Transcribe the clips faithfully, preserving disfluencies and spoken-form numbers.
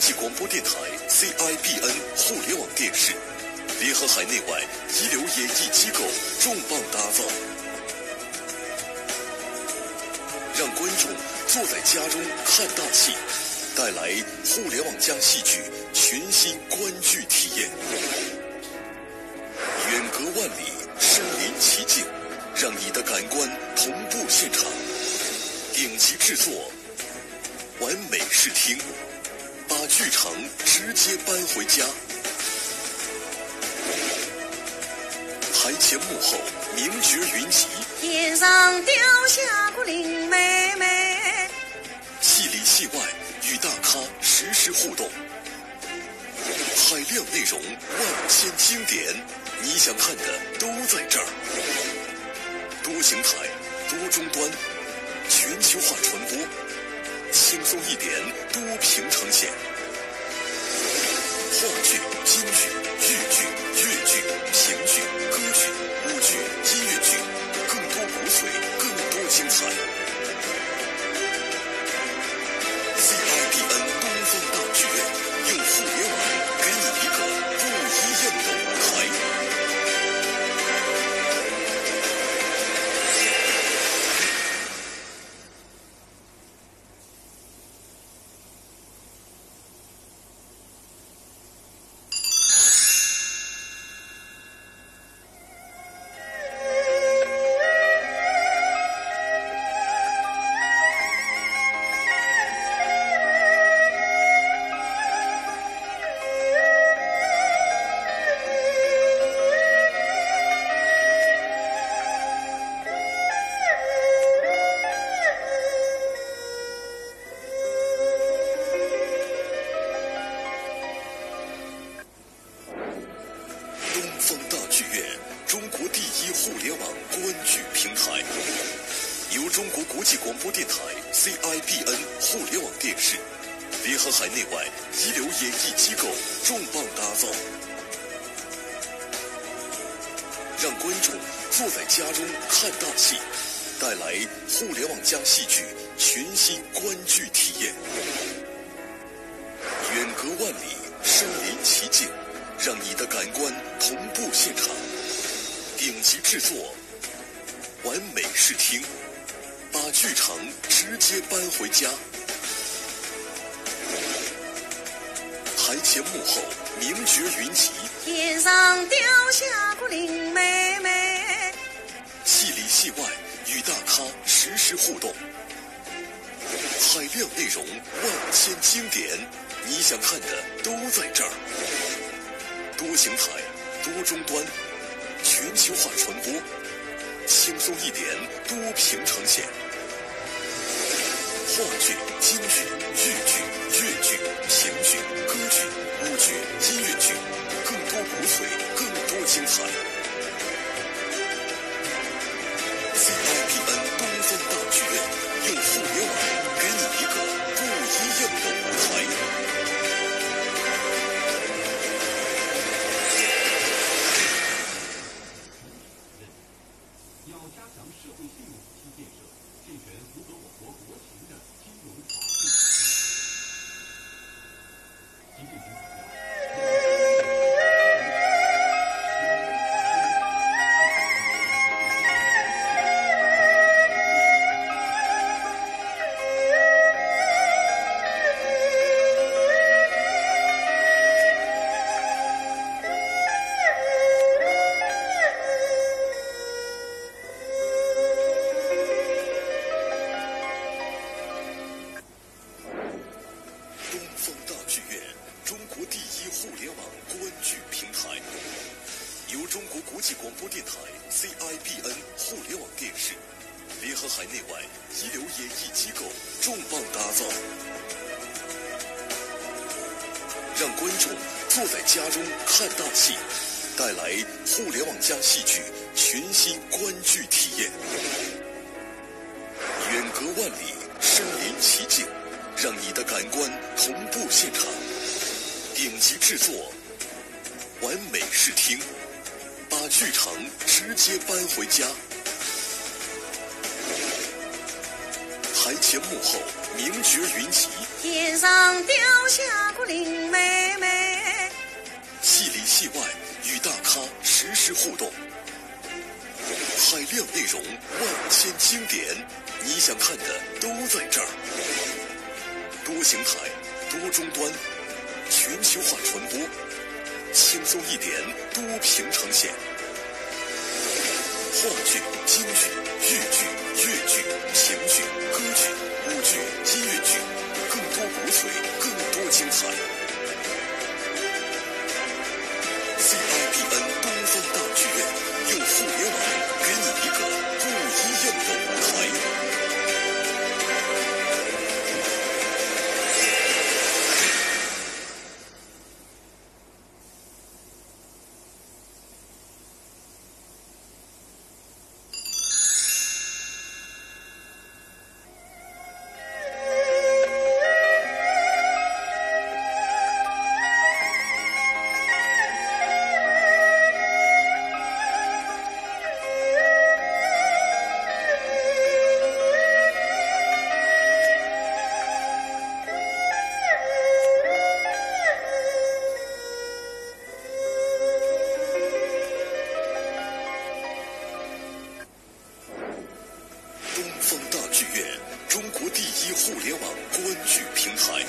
际广播电台 C I B N 互联网电视，联合海内外一流演艺机构重磅打造，让观众坐在家中看大戏，带来互联网加戏剧全新观剧体验。远隔万里，身临其境，让你的感官同步现场。顶级制作，完美视听，把剧场直接搬回家。台前幕后，名角云集。天上掉下个林妹妹。戏里戏外，与大咖实时互动。海量内容，万千经典，你想看的都在这儿。多形态、多终端，全球化传播，轻松一点，多屏呈现。话剧、京剧、豫剧、越剧、评剧、歌剧、舞剧、音乐剧，更多骨髓，更多精彩。C I B N 东方大剧院用互联网给你一个不一样的舞台。东方大剧院，中国第一互联网观剧平台，由中国国际广播电台 C I B N 互联网电视，联合海内外一流演艺机构重磅打造，让观众坐在家中看大戏，带来互联网加戏剧全新观剧体验。远隔万里，身临其境，让你的感官同步现场。顶级制作，完美视听，把剧场直接搬回家。台前幕后，名角云集。天上掉下个林妹妹。戏里戏外，与大咖实时互动。海量内容，万千经典，你想看的都在这儿。多形态、多终端，全球化传播，轻松一点，多屏呈现。话剧、京剧、豫剧、越剧、评剧、歌剧、舞剧、音乐剧，更多骨髓，更多精彩。C I B N 东方大剧院用互联网给你一个不一样的舞台。要加强社会信用体系建设，健全符合我国国情的金融法治体系。东方大剧院，中国第一互联网观剧平台，由中国国际广播电台 C I B N 互联网电视，联合海内外一流演艺机构重磅打造，让观众坐在家中看大戏，带来互联网加戏剧全新观剧体验。远隔万里，身临其境，让你的感官同步现场。顶级制作，完美视听，把剧场直接搬回家。台前幕后，名角云集。天上掉下个林妹妹。戏里戏外，与大咖实时互动。海量内容，万千经典，你想看的都在这儿。多型台，多终端，全球化传播，轻松一点，多平呈现。话剧、京剧、豫剧、越剧、评剧、歌剧、舞剧、音乐剧，更多国粹，更多精彩。C I B N 东方大剧院用互联网给你一个不一样的舞台。东方大剧院，中国第一互联网观剧平台，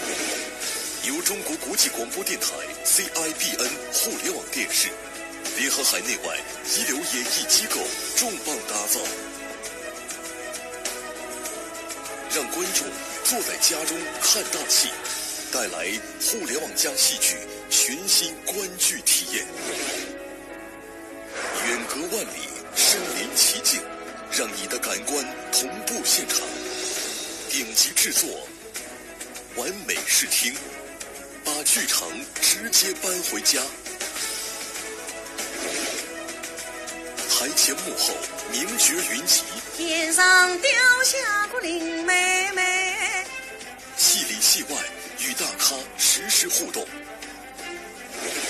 由中国国际广播电台 C I B N 互联网电视联合海内外一流演艺机构重磅打造，让观众坐在家中看大戏，带来互联网加戏剧全新观剧体验。远隔万里，身临其境，让你的感官同步现场。顶级制作，完美视听，把剧场直接搬回家。台前幕后，名角云集。天上掉下个林妹妹。戏里戏外，与大咖实时互动。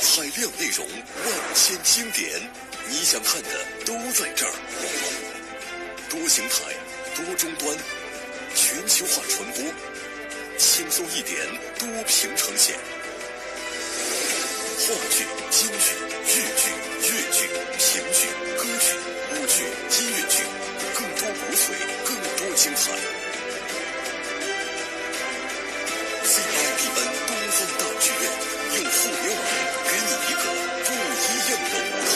海量内容，万千经典，你想看的都在这儿。多型台，多终端，全球化传播，轻松一点，多屏呈现。话剧、京剧、豫剧、越剧、评剧、歌剧、舞剧、音乐剧，更多国粹，更多精彩。C I B N 东方大剧院用互联网给你一个不一样的舞台。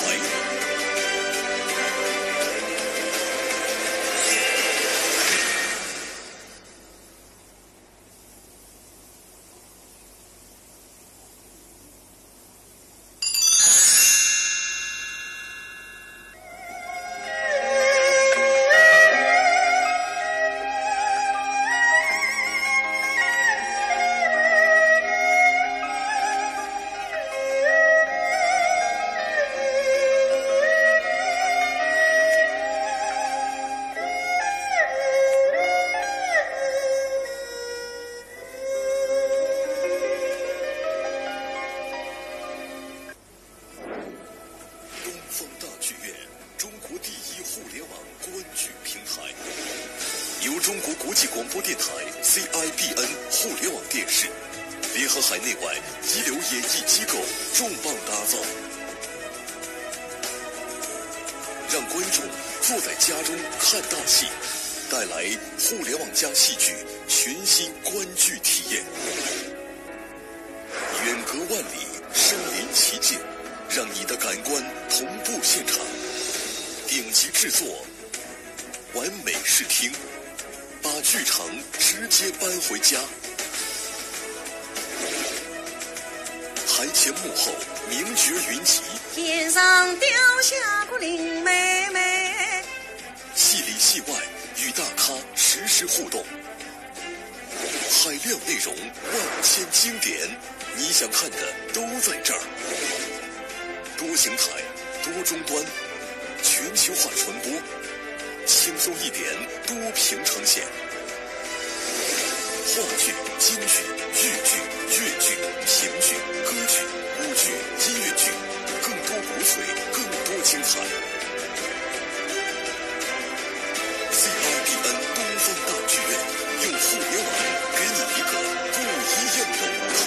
东方大剧院，中国第一互联网观剧平台，由中国国际广播电台 C I B N 互联网电视联合海内外一流演艺机构重磅打造，让观众坐在家中看大戏，带来互联网加戏剧全新观剧体验。远隔万里，身临其境，让你的感官同步现场。顶级制作，完美视听，把剧场直接搬回家。台前幕后，名角云集。天上掉下个林妹妹。戏里戏外，与大咖实时互动。海量内容，万千经典，你想看的都在这儿。多型台，多终端，全球化传播，轻松一点，多屏呈现。话剧、京剧、豫剧、越剧、评剧、歌剧、舞剧、音乐剧，更多国粹，更多精彩。C I B N 东方大剧院用别忘了给你一个不一样的舞台。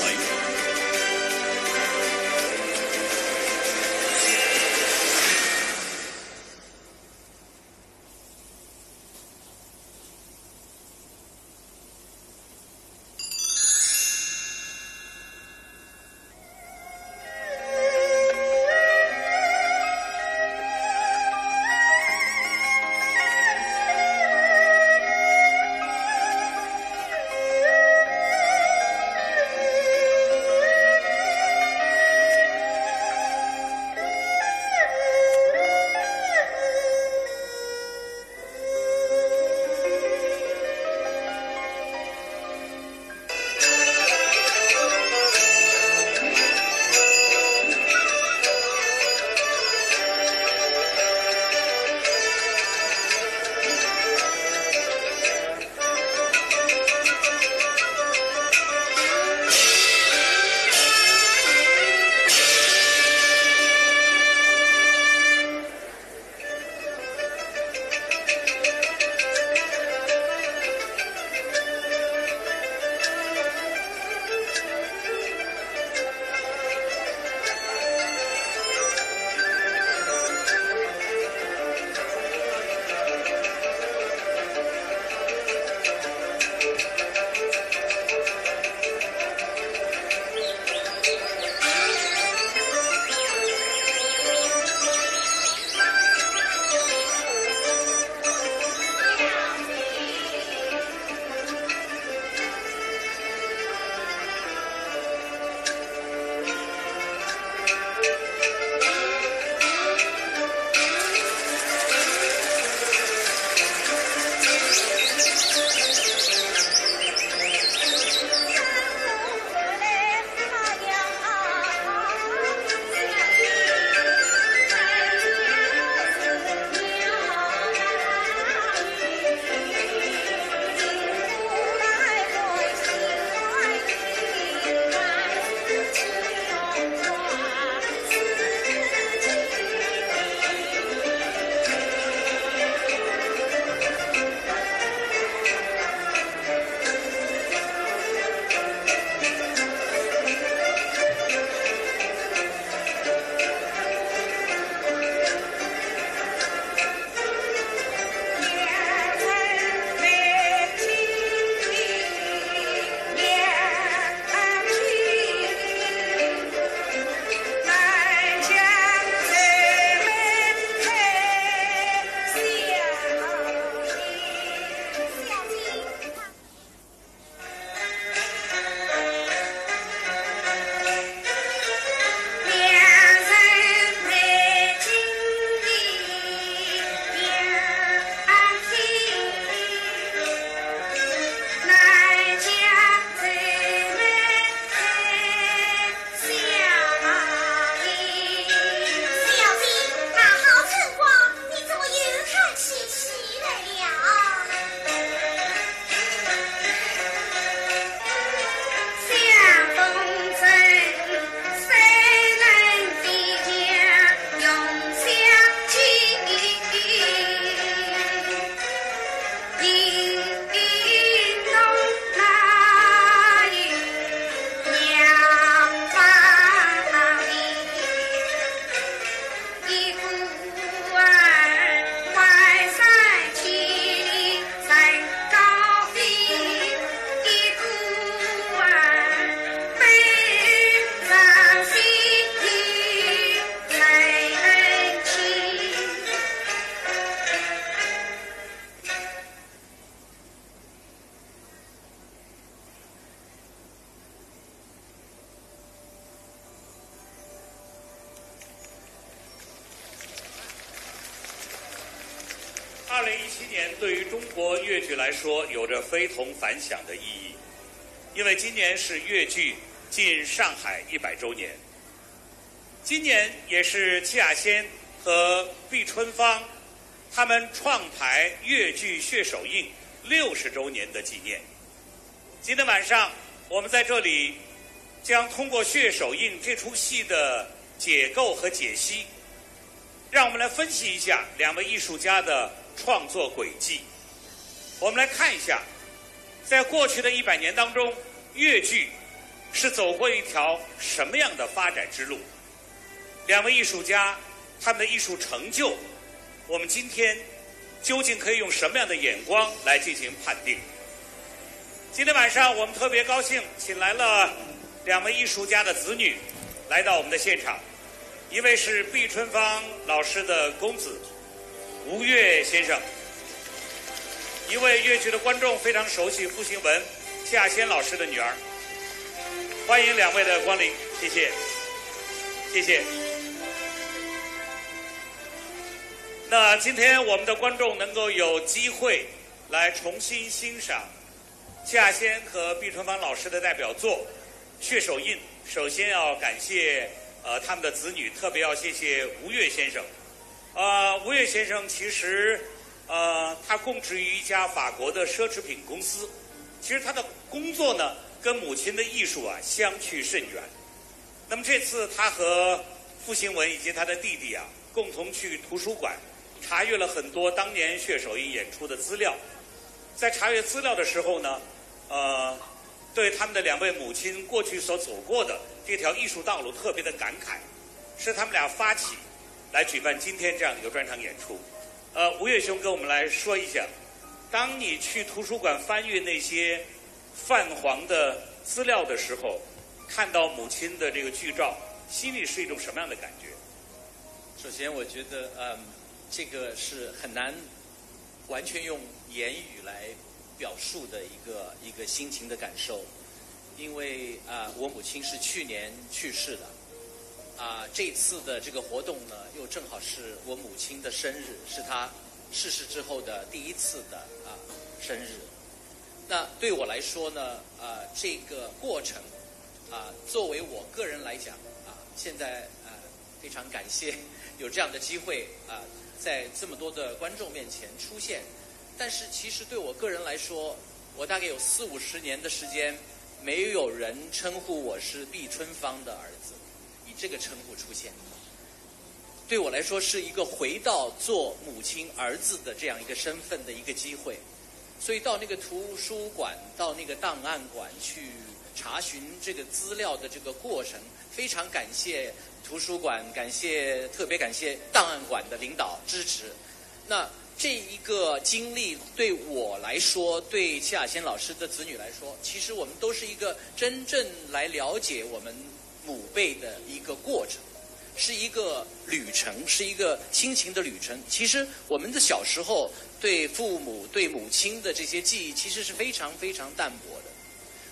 小姐，那好春光，你怎么又看起戏来了？二零一七年对于中国越剧来说，有着非同凡响的意义，因为今年是越剧进上海一百周年。今年也是戚雅仙和毕春芳他们创排越剧《血手印》六十周年的纪念。今天晚上，我们在这里将通过《血手印》这出戏的解构和解析，让我们来分析一下两位艺术家的创作轨迹。我们来看一下，在过去的一百年当中，越剧是走过一条什么样的发展之路？两位艺术家，他们的艺术成就，我们今天究竟可以用什么样的眼光来进行判定？今天晚上我们特别高兴，请来了两位艺术家的子女来到我们的现场，一位是毕春芳老师的公子，吴越先生。一位越剧的观众非常熟悉，付兴文，夏仙老师的女儿。欢迎两位的光临，谢谢，谢谢。那今天我们的观众能够有机会来重新欣赏夏仙和毕春芳老师的代表作《血手印》，首先要感谢呃他们的子女，特别要谢谢吴越先生。呃，吴越先生其实呃他供职于一家法国的奢侈品公司，其实他的工作呢跟母亲的艺术啊相去甚远。那么这次他和付兴文以及他的弟弟啊共同去图书馆查阅了很多当年《血手印》演出的资料，在查阅资料的时候呢，呃，对他们的两位母亲过去所走过的这条艺术道路特别的感慨，是他们俩发起来举办今天这样的一个专场演出。呃，吴越兄跟我们来说一下，当你去图书馆翻阅那些泛黄的资料的时候，看到母亲的这个剧照，心里是一种什么样的感觉？首先，我觉得，嗯，这个是很难完全用言语来表述的一个一个心情的感受，因为啊，我母亲是去年去世的，啊，这次的这个活动呢，又正好是我母亲的生日，是她逝世之后的第一次的啊生日。那对我来说呢，啊，这个过程，啊，作为我个人来讲，啊，现在啊非常感谢有这样的机会啊，在这么多的观众面前出现。但是其实对我个人来说，我大概有四五十年的时间，没有人称呼我是毕春芳的儿子，以这个称呼出现。对我来说是一个回到做母亲儿子的这样一个身份的一个机会。所以到那个图书馆，到那个档案馆去查询这个资料的这个过程，非常感谢图书馆，感谢特别感谢档案馆的领导支持。那这一个经历对我来说，对夏仙老师的子女来说，其实我们都是一个真正来了解我们母辈的一个过程，是一个旅程，是一个亲情的旅程。其实我们的小时候对父母、对母亲的这些记忆，其实是非常非常淡薄的。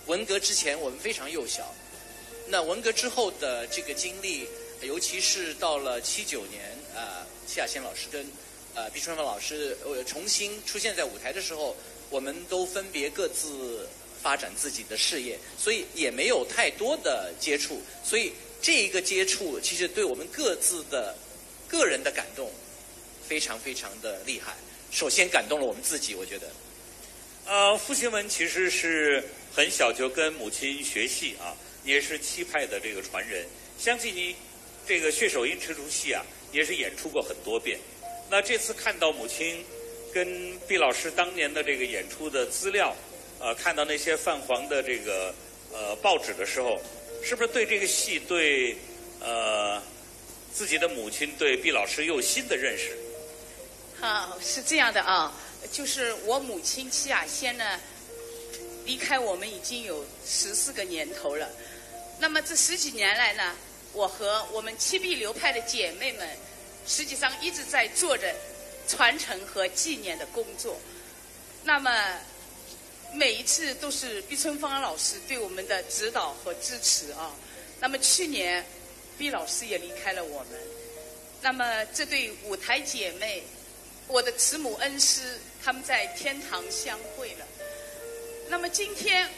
文革之前，我们非常幼小，那文革之后的这个经历，尤其是到了七九年，啊，夏仙老师跟呃毕春芳老师呃重新出现在舞台的时候，我们都分别各自发展自己的事业，所以也没有太多的接触。所以这一个接触，其实对我们各自的个人的感动非常非常的厉害。首先感动了我们自己，我觉得。呃，付兴文其实是很小就跟母亲学戏啊，也是戚派的这个传人。相信你这个《血手印》这出戏啊，也是演出过很多遍。那这次看到母亲跟毕老师当年的这个演出的资料，呃，看到那些泛黄的这个呃报纸的时候，是不是对这个戏，对呃自己的母亲，对毕老师又有新的认识？好，是这样的啊，就是我母亲戚雅仙呢，离开我们已经有十四个年头了。那么这十几年来呢，我和我们戚毕流派的姐妹们，实际上一直在做着传承和纪念的工作。那么每一次都是毕春芳老师对我们的指导和支持啊。那么去年，毕老师也离开了我们。那么这对舞台姐妹，我的慈母恩师，他们在天堂相会了。那么今天，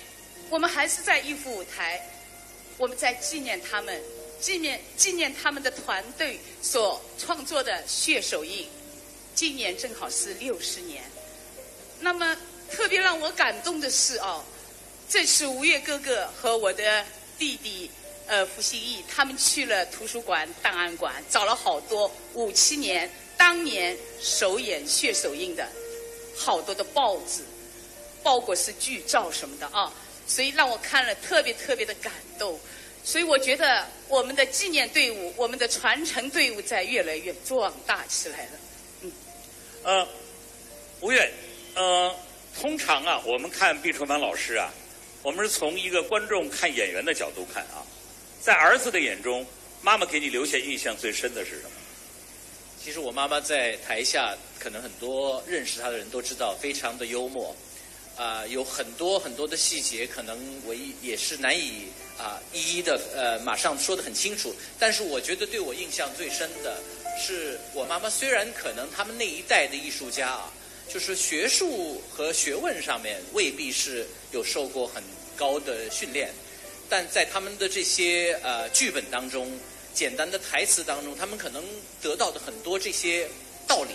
我们还是在一幅舞台，我们在纪念他们，纪念纪念他们的团队所创作的《血手印》，今年正好是六十年。那么特别让我感动的是哦，这是吴越哥哥和我的弟弟，呃，付兴义，他们去了图书馆、档案馆，找了好多五七年当年首演《血手印》的好多的报纸。包括是剧照什么的啊，所以让我看了特别特别的感动。所以我觉得我们的纪念队伍，我们的传承队伍在越来越壮大起来了。呃，吴越，呃，通常啊，我们看毕春帆老师啊，我们是从一个观众看演员的角度看啊，在儿子的眼中，妈妈给你留下印象最深的是什么？其实我妈妈在台下，可能很多认识她的人都知道，非常的幽默，啊、有很多很多的细节，可能我一也是难以啊、一一的呃马上说得很清楚。但是我觉得对我印象最深的是，我妈妈虽然可能他们那一代的艺术家啊，就是学术和学问上面未必是有受过很高的训练，但在他们的这些呃剧本当中，简单的台词当中，他们可能得到的很多这些道理。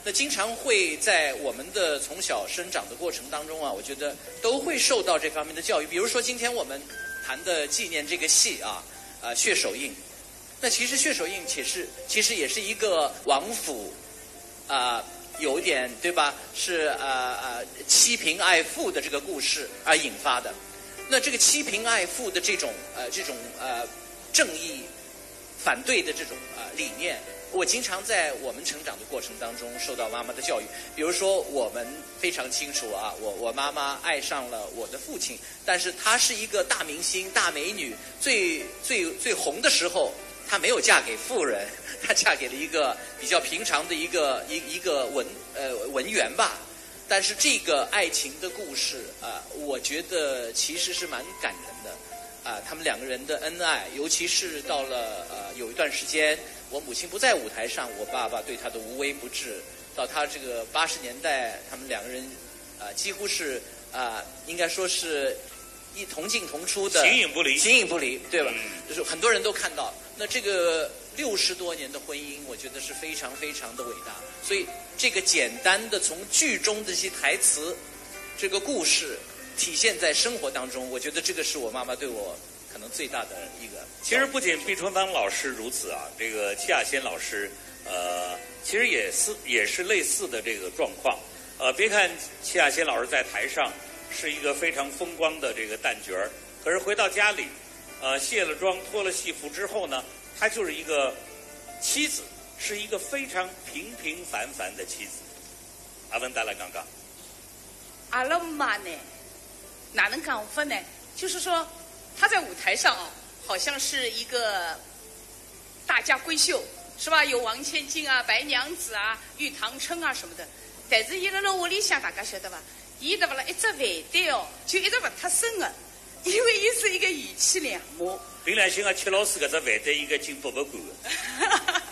那经常会在我们的从小生长的过程当中啊，我觉得都会受到这方面的教育。比如说今天我们谈的纪念这个戏啊，啊、血手印，那其实血手印其实其实也是一个王府啊、有一点对吧？是呃呃欺贫爱富的这个故事而引发的。那这个欺贫爱富的这种呃这种呃正义反对的这种呃理念，我经常在我们成长的过程当中受到妈妈的教育。比如说，我们非常清楚啊，我我妈妈爱上了我的父亲，但是她是一个大明星、大美女，最最最红的时候，她没有嫁给富人，她嫁给了一个比较平常的一个一一个文呃文员吧。但是这个爱情的故事啊、我觉得其实是蛮感人的啊、他们两个人的恩爱，尤其是到了呃有一段时间，我母亲不在舞台上，我爸爸对她的无微不至，到她这个八十年代，他们两个人啊、几乎是啊、应该说是一同进同出的，形影不离形影不离，对吧？就是很多人都看到，那这个六十多年的婚姻，我觉得是非常非常的伟大。所以这个简单的从剧中这些台词，这个故事体现在生活当中，我觉得这个是我妈妈对我可能最大的一个。其实不仅毕春帆老师如此啊，这个戚雅仙老师，呃，其实也是也是类似的这个状况。呃，别看戚雅仙老师在台上是一个非常风光的这个旦角儿，可是回到家里，呃，卸了妆、脱了戏服之后呢，她就是一个妻子，是一个非常平平凡凡的妻子。阿文，再来讲讲。阿拉妈呢，哪能讲法呢？就是说，她在舞台上啊，好像是一个大家闺秀，是吧？有王千金啊、白娘子啊、玉堂春啊什么的。但是伊辣辣屋里向，大家晓得伐？伊对勿啦，一只饭碗哦，就一直勿脱身个，因为伊是一个贤妻良母。凭良心啊，戚老师搿只饭碗应该进博物馆个。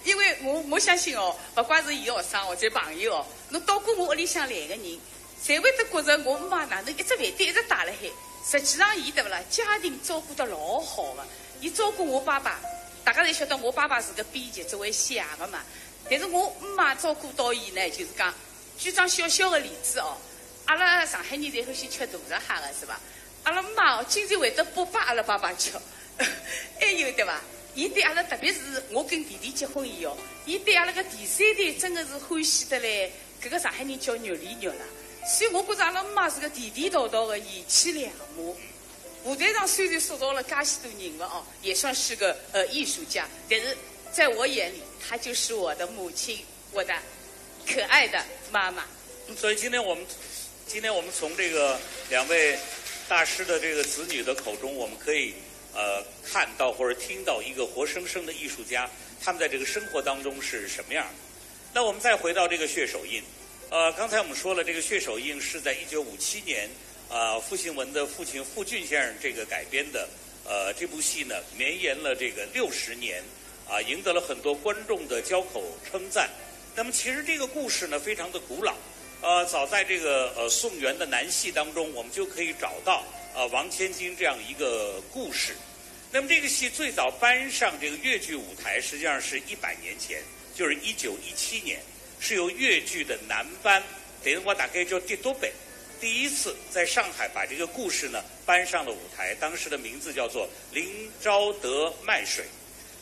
因为我我相信哦，勿管是伊学生或者朋友哦，侬到过我屋里向来个人，侪会得觉着我妈哪能一只饭碗一直带辣海。实际上，伊对勿啦，家庭照顾得老好个。伊照顾我爸爸，大家侪晓得我爸爸是个编辑，只会写个嘛。但是我妈照顾到伊呢，就是讲，举张小小个例子哦，阿拉上海人侪欢喜吃大闸蟹个是伐？阿拉妈哦，经常会得剥拨阿拉爸爸吃。还有对伐？伊对阿拉，特别是我跟弟弟结婚以后，伊对阿拉个第三代真个是欢喜得来，搿个上海人叫肉里肉啦。所以我觉着阿拉妈是个地地道道个贤妻良母。舞台上虽然塑造了介许多人物哦，也算是个呃艺术家，但是在我眼里，她就是我的母亲，我的可爱的妈妈。所以今天我们，今天我们从这个两位大师的这个子女的口中，我们可以呃看到或者听到一个活生生的艺术家，他们在这个生活当中是什么样的。那我们再回到这个血手印，呃，刚才我们说了，这个血手印是在一九五七年，呃，傅兴文的父亲傅俊先生这个改编的，呃，这部戏呢，绵延了这个六十年，啊，赢得了很多观众的交口称赞。那么其实这个故事呢，非常的古老，呃，早在这个呃宋元的南戏当中，我们就可以找到呃王千金这样一个故事。那么这个戏最早搬上这个越剧舞台，实际上是一百年前，就是一九一七年，是由越剧的男班，等于我大概叫第多班，第一次在上海把这个故事呢搬上了舞台。当时的名字叫做《林昭德卖水》。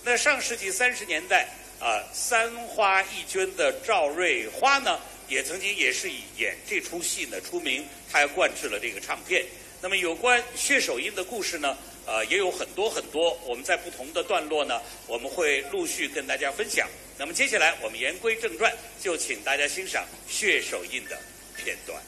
那上世纪三十年代啊，三花一娟的赵瑞花呢，也曾经也是以演这出戏呢出名，他还灌制了这个唱片。那么有关血手印的故事呢，呃，也有很多很多。我们在不同的段落呢，我们会陆续跟大家分享。那么接下来我们言归正传，就请大家欣赏血手印的片段。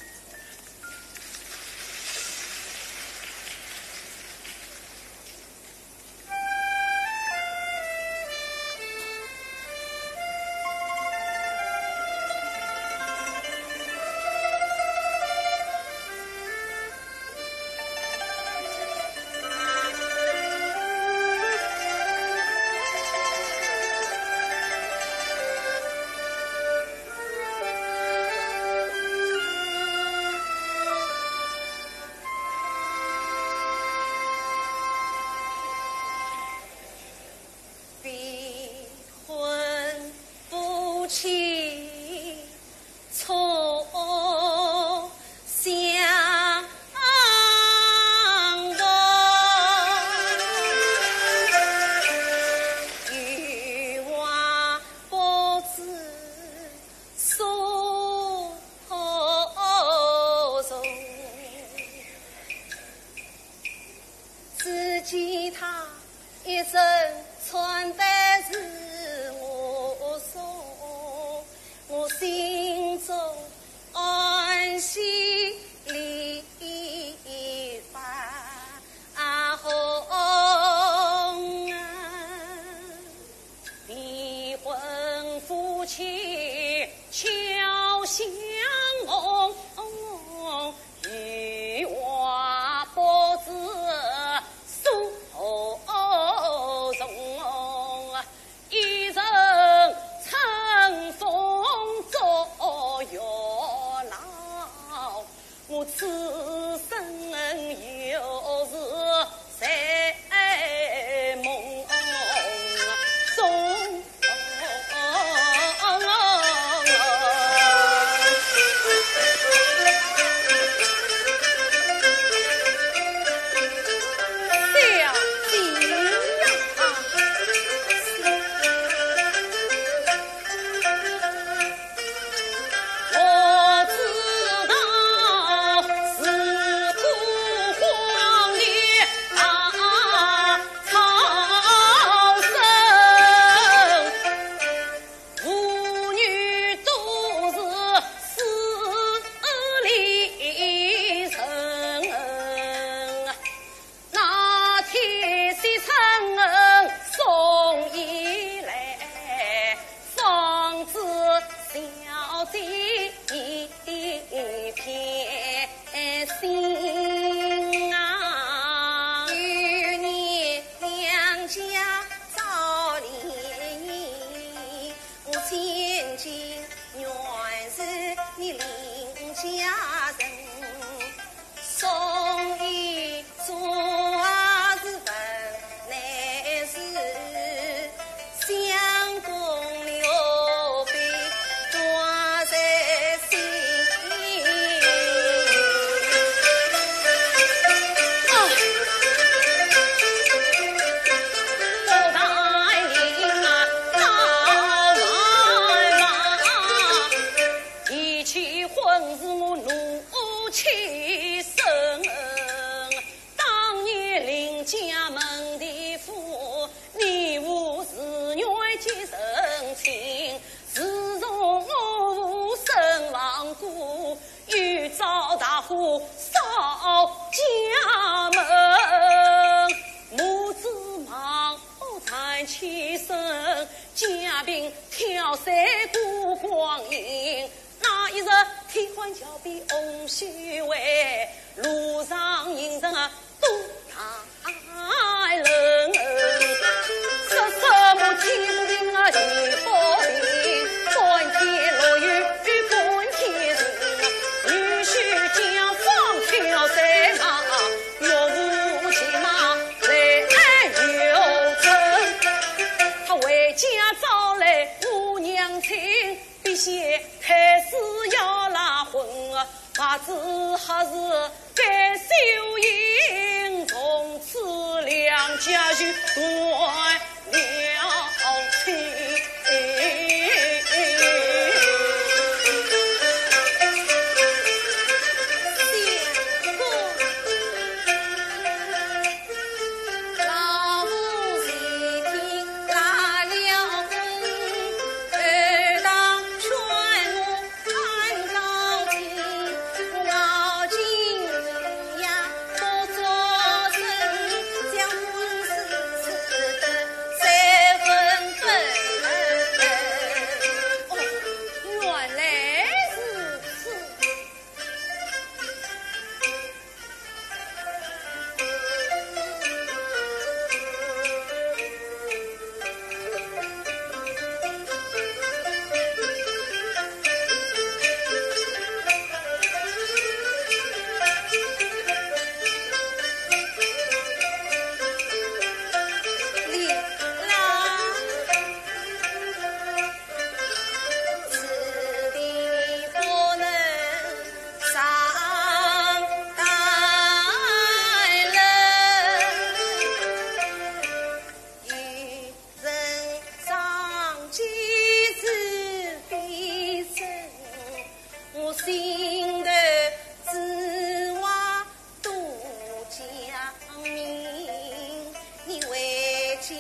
你回家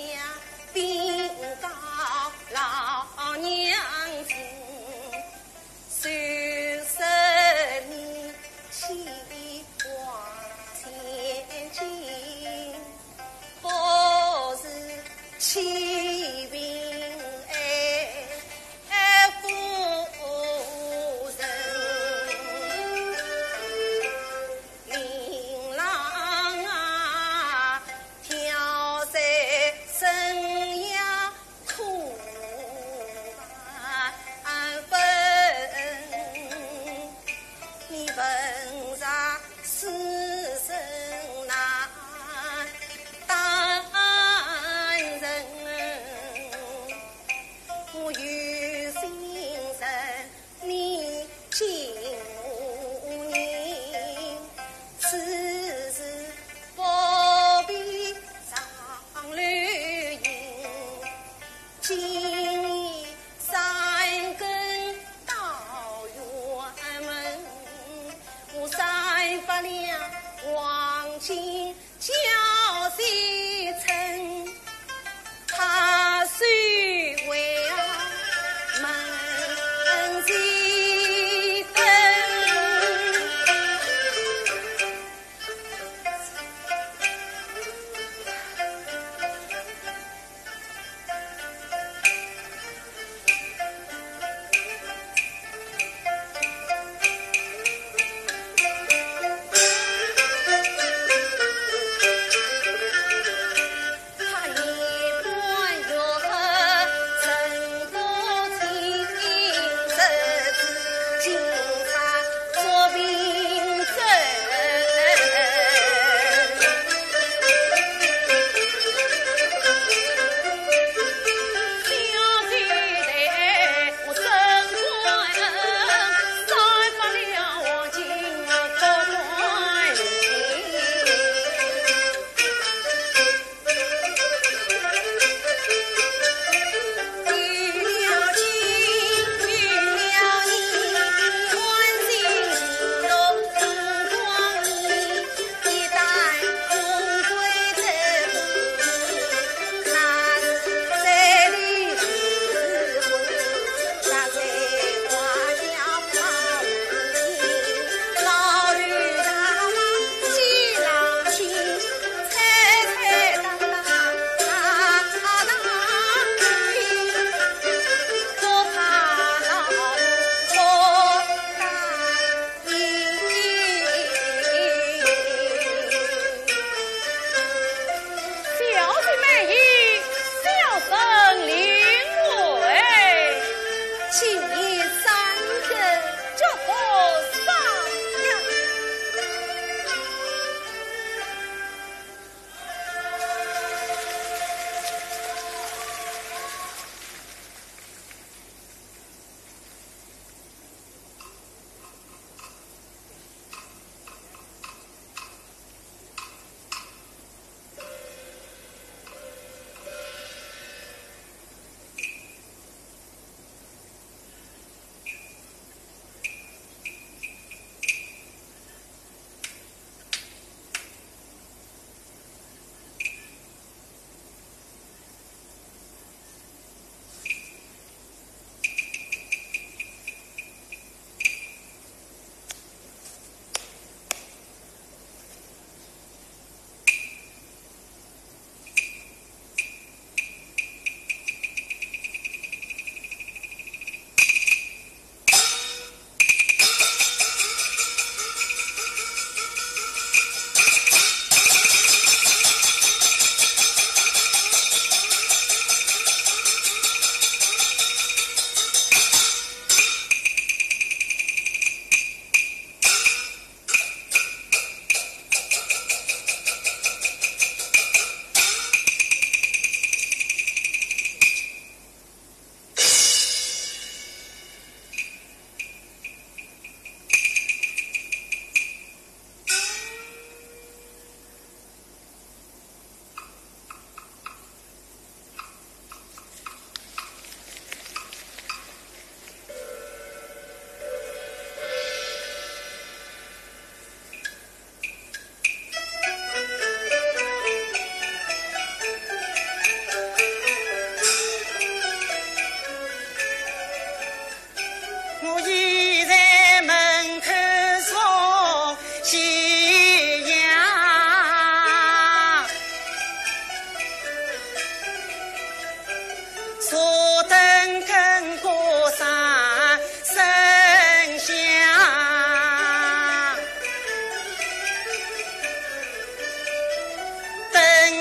禀告老娘亲，收拾你妻往千金，不是欺贫爱富人。 令郎啊，挑水生涯苦半分，你问啥世人呐，当人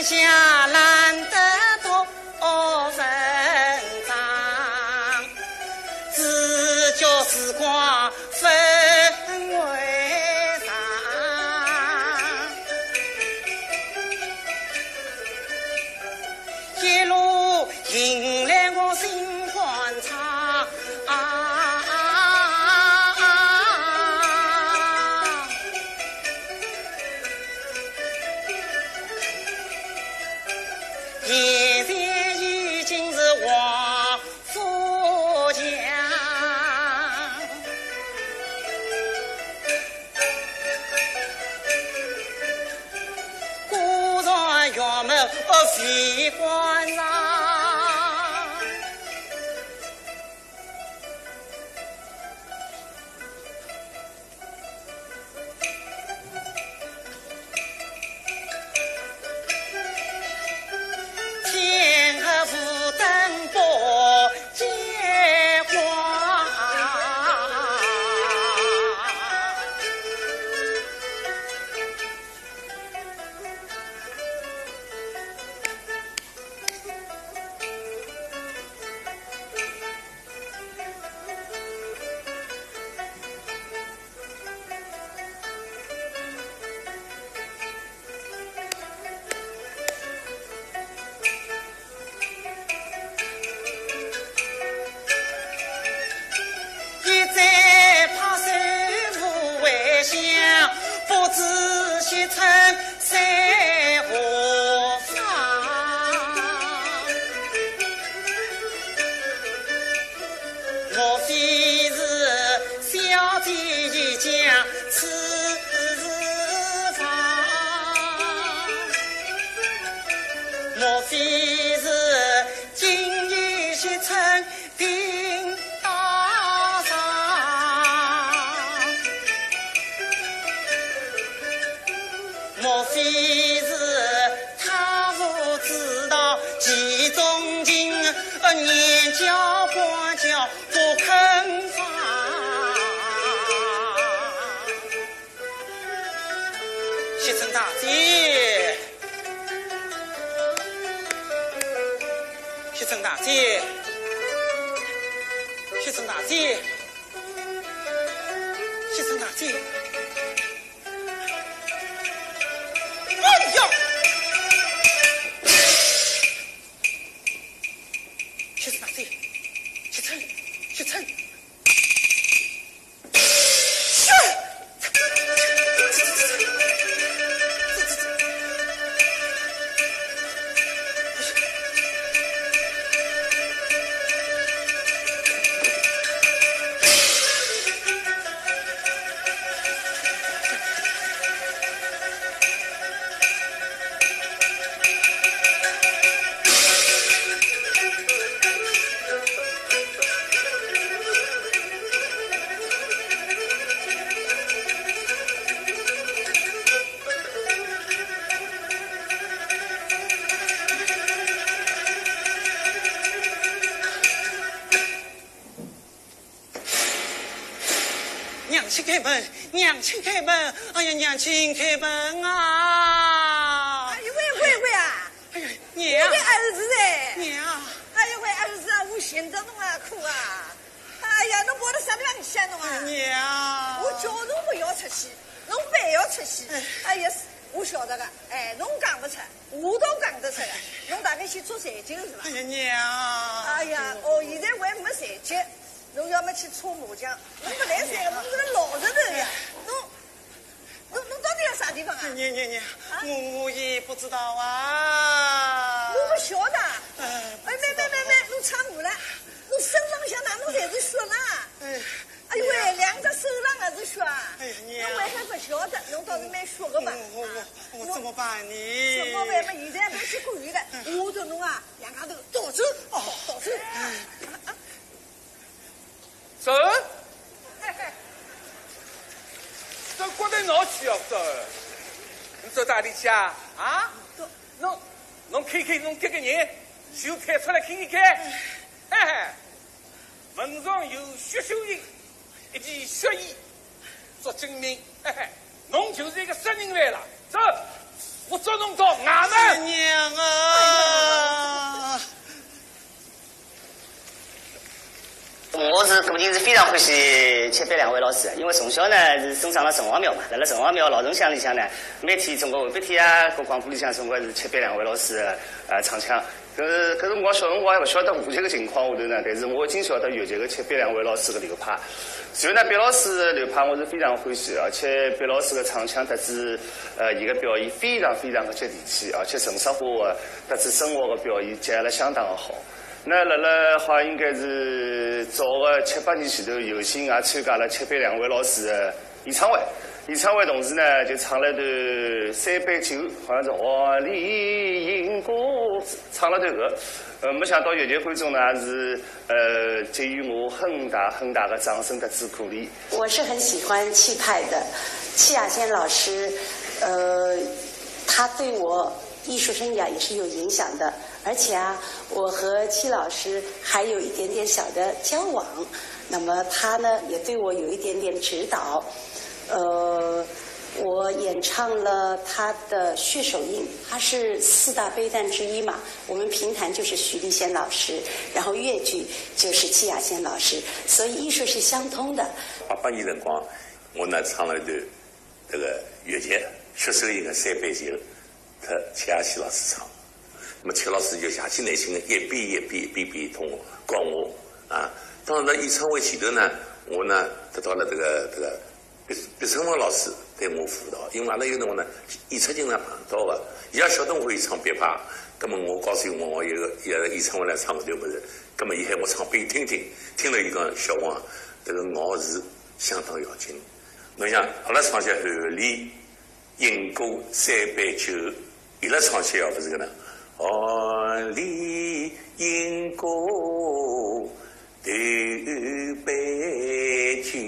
下懒得多文章，只叫时光分为长。一路迎来我心欢畅。 现在已经是王府墙，果然原貌非官场。 天下无等不见光。 一再拍手无回响，不知惜春在何方。莫非是小姐已将此事放？莫非是今夜惜春 定当上。莫非是他不知道其中情，年交官交不肯放？ 惜春大姐，惜春大姐，惜春大姐，惜春大姐。哎呀！惜春大姐，惜春，惜春。 娘亲开门，娘亲开门，哎呀，娘亲开门啊！哎呦喂，喂喂啊！哎呀，娘！我的儿子哎！娘！哎呦喂，儿子啊，我寻着侬啊，苦啊！哎呀，侬跑得啥地方去啊侬啊？哎，娘！我叫侬勿要出去，侬还要出去。哎。哎呀，我晓得个，哎，侬讲勿出，我倒讲得出个，侬大概去做裁缝是伐？哎呀，娘！哎呀，哦，现在还没裁缝。 侬要么去搓麻将，侬勿来三个，侬是个老实头呀。侬，侬，侬到底要啥地方啊？娘，娘，娘，啊？我，我也不知道啊。侬勿晓得啊？哎，哎，慢，慢，慢，慢，侬唱歌了，侬身浪向哪能侪是血啦？哎。哎呦喂，两只手浪也是血啊！哎呀，娘。侬还还勿晓得，侬倒是蛮血个嘛。我，我，我，啊，我怎么办呢？侬，怎么办嘛？现在勿去管伊了，嗯。我叫侬啊，两家头逃走，哦。逃走。哎。啊，啊。 走？走，光头脑去哦，走。侬走到哪里去啊？啊？侬，侬看看侬搿个人，就派出来看一看。嘿嘿，门上有血手印，一件血衣，做证明。嘿嘿，侬就是一个杀人犯了。走，我捉侬到衙门。哎呀，娘！欢喜七班两位老师，因为从小呢是生长辣城隍庙嘛，辣辣城隍庙老城厢里向呢，每天总归下半天啊，搿广播里向总归是七班两位老师呃唱腔。搿搿辰光小辰光还勿晓得话剧个情况下头呢，但是我已经晓得越剧个七班两位老师个流派。所以呢，毕老师个流派我是非常欢喜，而且毕老师个唱腔特子呃伊个表演非常非常个接地气，而且陈淑桦个特子生活个表演结合了相当个好。 那辣辣好像应该是早个七八年前头，有幸也参加了七班两位老师个演唱会。演唱会同时呢，就唱了段三杯酒，好像是《黄鹂莺歌》，唱了段搿。呃，没想到越剧观众呢，也是呃给予我很大很大个掌声特子鼓励。我是很喜欢戚派的，戚雅仙老师，呃，他对我艺术生涯也是有影响的。而且啊，我和戚老师还有一点点小的交往，那么他呢也对我有一点点指导。呃，我演唱了他的《血手印》，他是四大悲旦之一嘛。我们评弹就是徐丽仙老师，然后越剧就是戚雅仙老师，所以艺术是相通的。八八年辰光，我呢唱了一段这个越剧《血手印》个三杯酒，特戚雅仙老师唱。那么戚老师就下起耐心个一遍一遍一遍一遍同我讲我啊。当然，演唱会前头呢，我呢得到了这个这个毕毕春芳老师对我辅导，因为阿拉有辰光呢演出经常碰到个，伊也晓得我会唱别派，那么我告诉伊我我有个有个演唱会来唱搿段物事，那么伊喊我唱拨伊听听，听了伊讲小王，这个咬字相当要紧。侬想阿拉唱些《后联》《莺歌》《三杯酒》，伊拉唱起来勿是搿能，《黄鹂莺歌》《头杯酒》，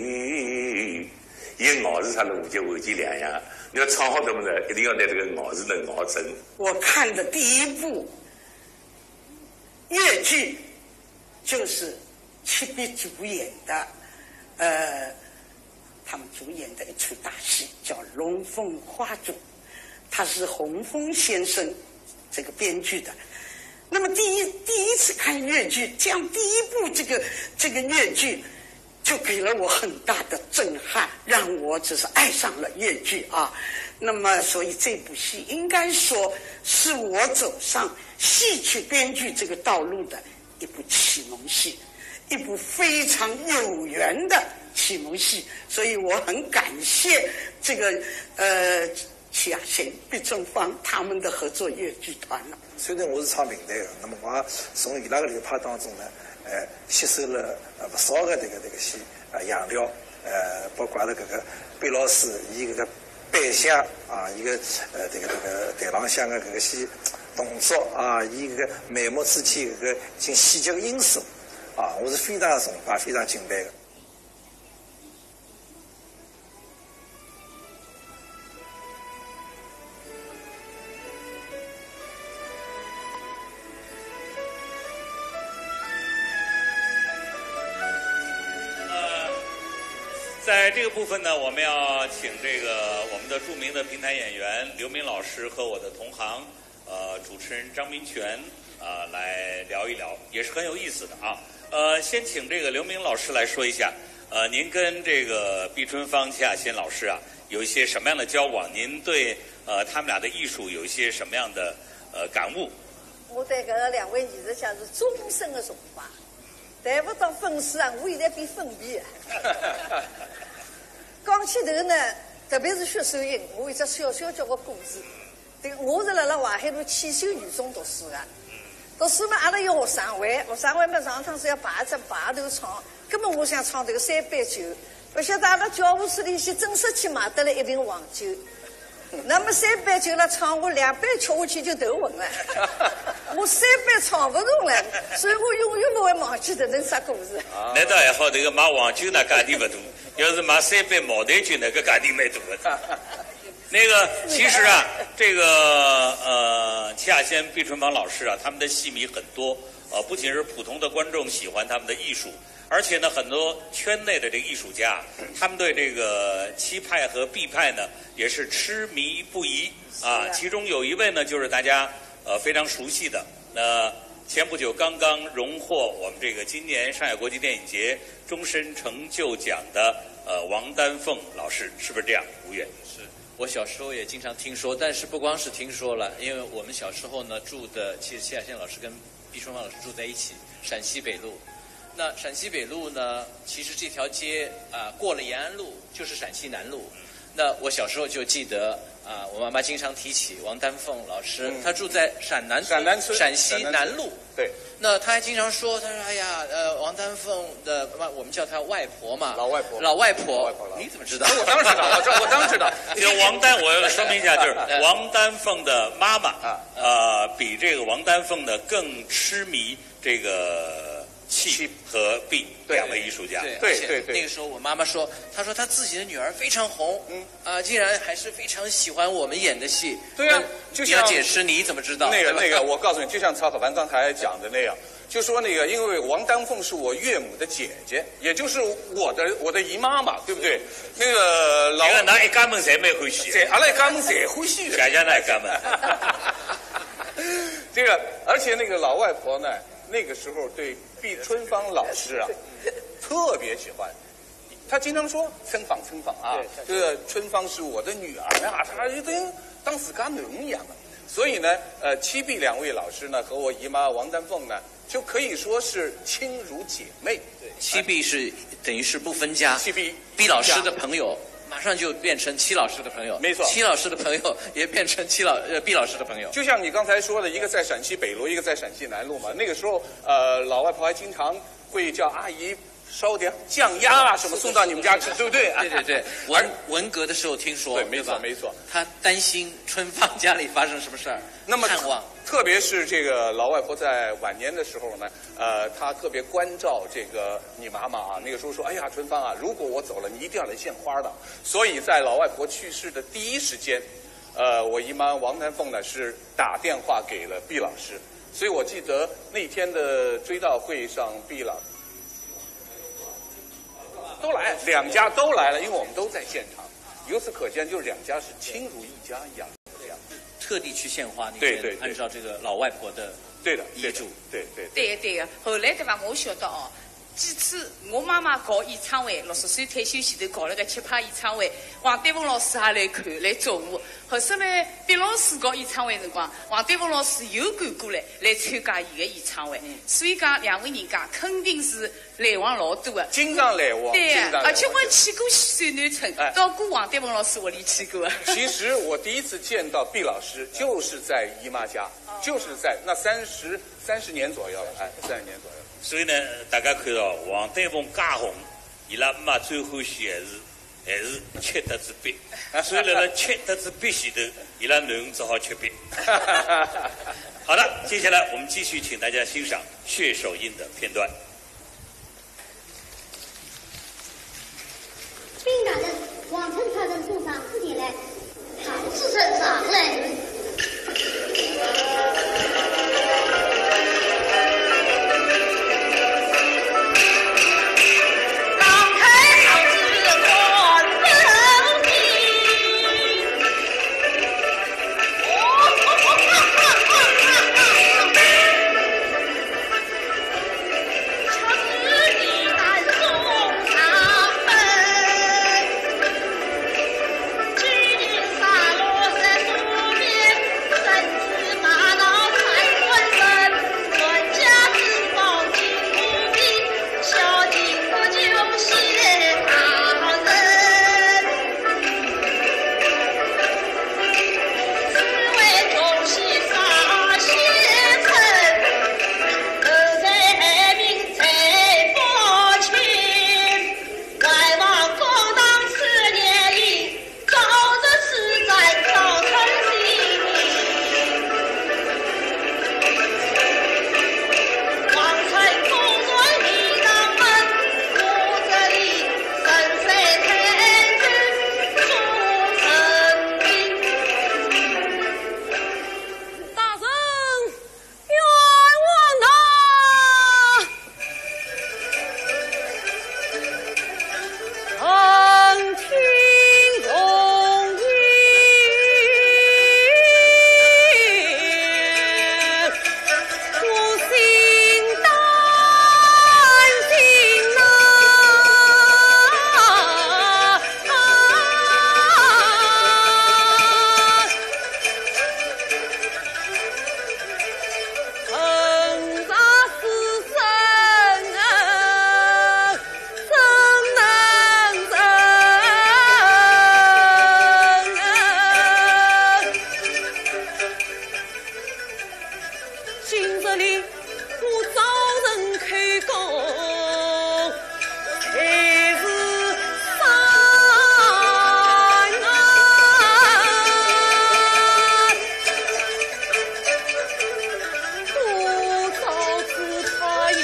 伊咬字啥了，完全完全两样。侬要唱好搿物事，一定要拿这个咬字能咬准。我看的第一部越剧就是戚碧主演的，呃，他们主演的一出大戏叫《龙凤花烛》，他是洪峰先生这个编剧的。那么第一第一次看越剧，这样第一部这个这个越剧，就给了我很大的震撼，让我只是爱上了越剧啊。那么所以这部戏应该说是我走上戏曲编剧这个道路的一部启蒙戏，一部非常有缘的启蒙戏，所以我很感谢这个呃戚雅仙、毕春芳他们的合作越剧团了。虽然我是唱评弹个，那么我也从伊拉个流派当中呢，呃，吸收了呃勿少个这个这个些呃样料，呃，包括阿拉搿个毕老师，伊搿个扮相啊，伊个呃这个这个台浪向个搿个些动作啊，伊搿个眉目之间搿个进细节个因素啊，我是非常崇拜、非常敬佩个。呃，在这个部分呢，我们要请这个我们的著名的评弹演员刘明老师和我的同行，呃，主持人张民权，啊，来聊一聊，也是很有意思的啊。呃，先请这个刘明老师来说一下，呃，您跟这个毕春芳、戚雅仙老师啊，有一些什么样的交往？您对呃他们俩的艺术有一些什么样的呃感悟？我对搿两位艺术家是终身的崇拜，谈勿到粉丝啊，我现在变粉迷。讲起头呢，特别是《血手印》，我有只小小叫个故事。对，我是辣辣淮海路汽修女中读书的，读书嘛，阿拉有学生会，学生会嘛，上趟是要排只排头唱，根本我想唱这个三杯酒，勿晓得阿拉教务处里向正式去买得了一瓶黄酒。那么三杯酒了，唱我两杯吃下去就头昏了，我三杯唱勿动了，所以我永远勿会忘记搿能只故事。那倒还好，这个买黄酒呢价钿勿大，要是买三杯茅台酒，那个价钿蛮大的。那个，其实啊，这个呃，戚雅仙、毕春芳老师啊，他们的戏迷很多，呃，不仅是普通的观众喜欢他们的艺术，而且呢，很多圈内的这个艺术家，他们对这个戚派和毕派呢，也是痴迷不已啊。其中有一位呢，就是大家呃非常熟悉的，那前不久刚刚荣获我们这个今年上海国际电影节终身成就奖的，呃，王丹凤老师，是不是这样？吴越。是，我小时候也经常听说，但是不光是听说了，因为我们小时候呢，住的，其实谢亚仙老师跟毕春芳老师住在一起，陕西北路。那陕西北路呢，其实这条街，啊，过了延安路就是陕西南路。那我小时候就记得，啊，我妈妈经常提起王丹凤老师，嗯。她住在陕南村，陕南村，陕西南路。陕南村，对。那她还经常说，她说：“哎呀，呃，王丹凤的妈，我们叫她外婆嘛。”老外婆。老外婆。老外婆，老外婆。你怎么知道？我当然知道，我这，我当然知道。这王丹，我要说明一下，就是王丹凤的妈妈，啊。呃，比这个王丹凤呢更痴迷这个戚戚和毕，对。两位艺术家。对，对，而且对，对。那个时候我妈妈说，她说她自己的女儿非常红，嗯。啊，竟然还是非常喜欢我们演的戏。对呀，那就像你要解释，你怎么知道？那个，对吧？那个，我告诉你，就像曹可凡刚才讲的那样，就说那个，因为王丹凤是我岳母的姐姐，也就是我的，我的姨妈嘛，对不对？那个老，这个㑚一家门侪蛮欢喜。对，阿拉一家门侪欢喜的。谢谢㑚一家门。这个，而且那个老外婆呢，那个时候对毕春芳老师啊，特别喜欢。她经常说：“春芳，春芳啊，对，对。这个春芳是我的女儿啊。”她就跟当自家囡儿一样的。所以呢，呃，戚毕两位老师呢，和我姨妈王丹凤呢，就可以说是亲如姐妹。对。戚毕是等于是不分家。戚毕，毕老师的朋友，马上就变成戚老师的朋友。没错。戚老师的朋友也变成戚老，呃，毕老师的朋友。就像你刚才说的，一个在陕西北路，一个在陕西南路嘛。那个时候，呃，老外婆还经常会叫阿姨烧点酱鸭啊什么送到你们家去，对不对？对，对，对。文，而文革的时候听说，对，没错，对吧？没错。她担心春芳家里发生什么事儿，那么探望。特别是这个老外婆在晚年的时候呢，呃，她特别关照这个你妈妈啊，那个时候说：“哎呀，春芳啊，如果我走了，你一定要来献花的。”所以在老外婆去世的第一时间，呃，我姨妈王丹凤呢是打电话给了毕老师，所以我记得那天的追悼会上，毕老都来，两家都来了，因为我们都在现场。由此可见，就是两家是亲如一家一样。特地去献花那天，对，对，对。按照这个老外婆的，对的，对的，遗嘱。对，对，对。对，对个。后来对伐，我晓得哦，几次我妈妈搞演唱会，六十岁退休前头搞了个七拍演唱会，王丹凤老师也来看，来祝贺。后首来毕老师搞演唱会辰光，王丹凤老师又赶过来，来参加伊个演唱会。嗯。所以讲，两位人家肯定是 来往老多个。经常来往，对，经常来往。而且我去过水南村，哎。到过王丹凤老师屋里去过。其实我第一次见到毕老师，就是在姨妈家，哦。就是在那三十，三十年左右了，哎，三十年左右。所以呢，大家看到王丹凤介红，伊拉妈最欢喜还是，还是戚搭仔毕。所以辣辣戚搭仔毕前头，伊拉囡儿只好吃毕。好的，接下来我们继续请大家欣赏血手印的片段。 禀大人，王春超人送上字帖来。唐子成上来。里，我早晨开工，才是三啊。我早知他也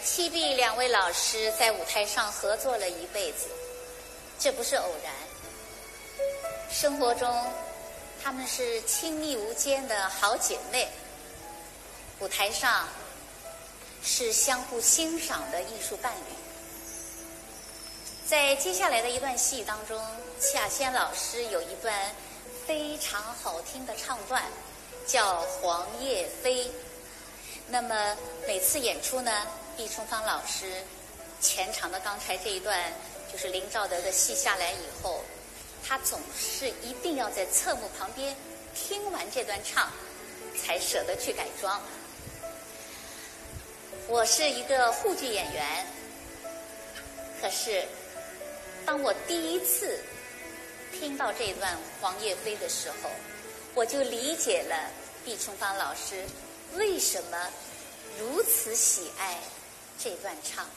七碧两位老师在舞台上合作了一辈子，这不是偶然。生活中，她们是亲密无间的好姐妹，舞台上是相互欣赏的艺术伴侣。在接下来的一段戏当中，夏仙老师有一段非常好听的唱段，叫《黄叶飞》。那么每次演出呢，毕春芳老师前场的刚才这一段，就是林兆德的戏下来以后，他总是一定要在侧幕旁边听完这段唱，才舍得去改妆。我是一个沪剧演员，可是当我第一次听到这段《黄叶飞》的时候，我就理解了毕春芳老师为什么如此喜爱这段唱。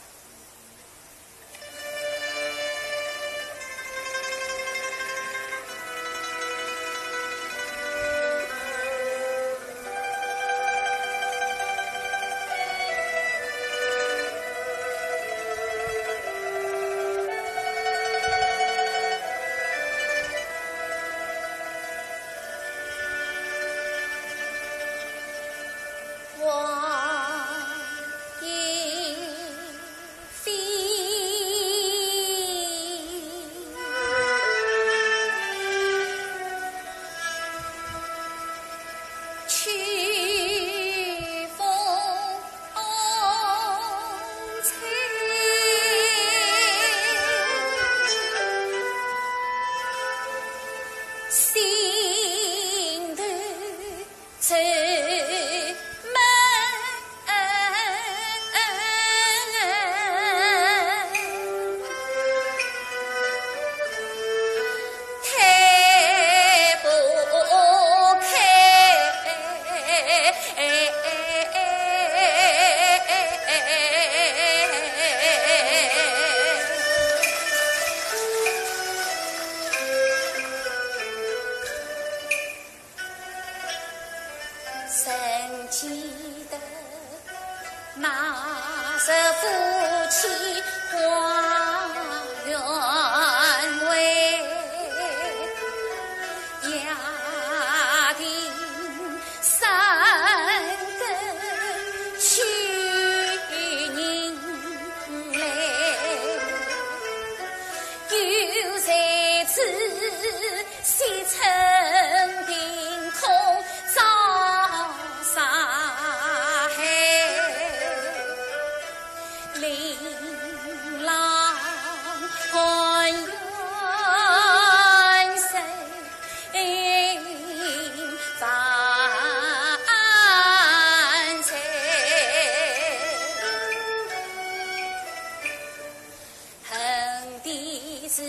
是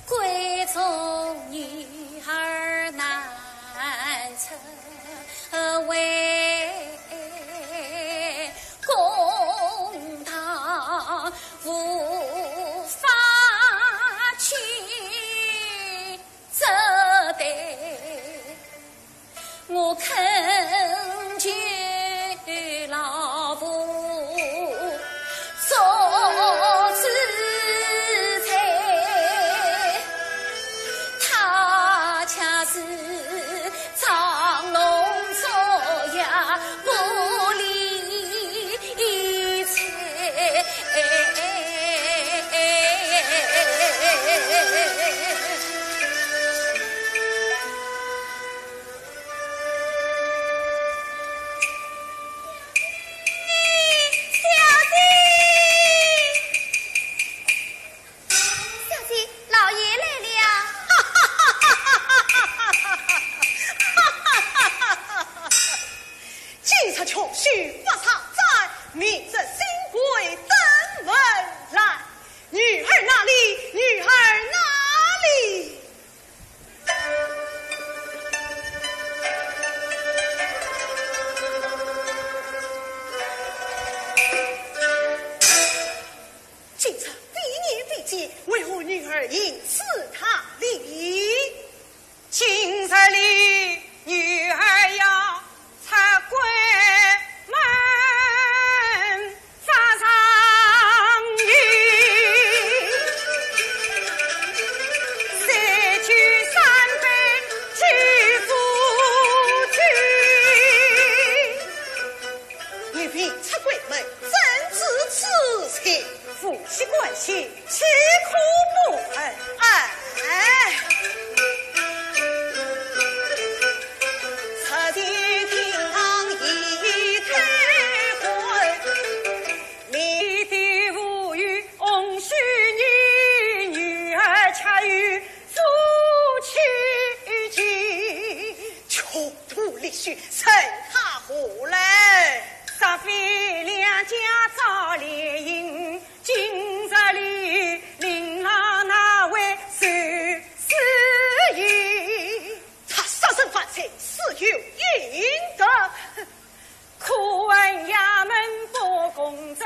闺中女儿难成为公道，无法去责备。 我恳求老父做主宰，他家是装聋作哑，不理睬。 小姐，小姐，老爷来了。今日穷凶发上山，明日新贵登门来，女儿哪里？女儿哪里？ 今日比年比节，为何女儿行事大礼？今日里女儿要 出闺门发上衣，三句三杯祭祖宗。女婢出闺门，怎知此情？夫妻关系，岂可不问？哎，哎。 穷途丽婿，任他何来？若非两家早联姻， 今日里令郎哪会受此意？他杀人犯罪，死有应得。可恨衙门不公正，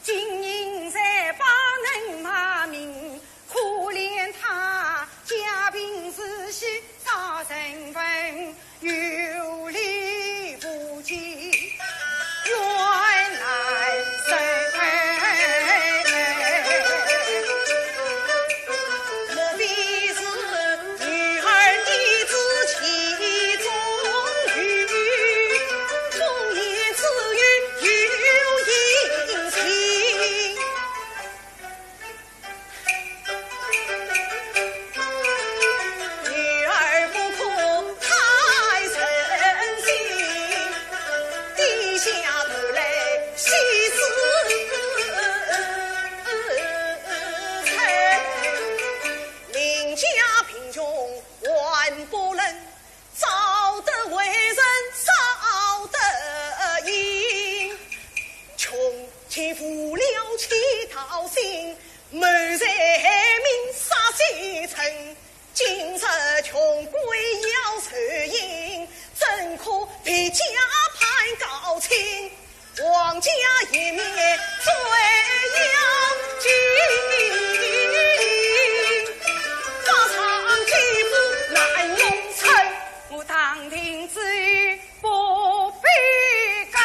金银财宝能买命，可怜他家贫如洗早晨昏， 有理无据，冤难伸。莫非是女儿的志气中有，风言自有有隐情。 女儿不可太任性，低下头来细思忖。邻家贫穷万不能， 招得贵人少得隐，穷妻无聊气盗心，谋财害命杀奸臣。今日穷鬼要受刑，怎可别家攀高亲？ 王家颜面最要紧，法场既无难容身。我当庭之语不必改，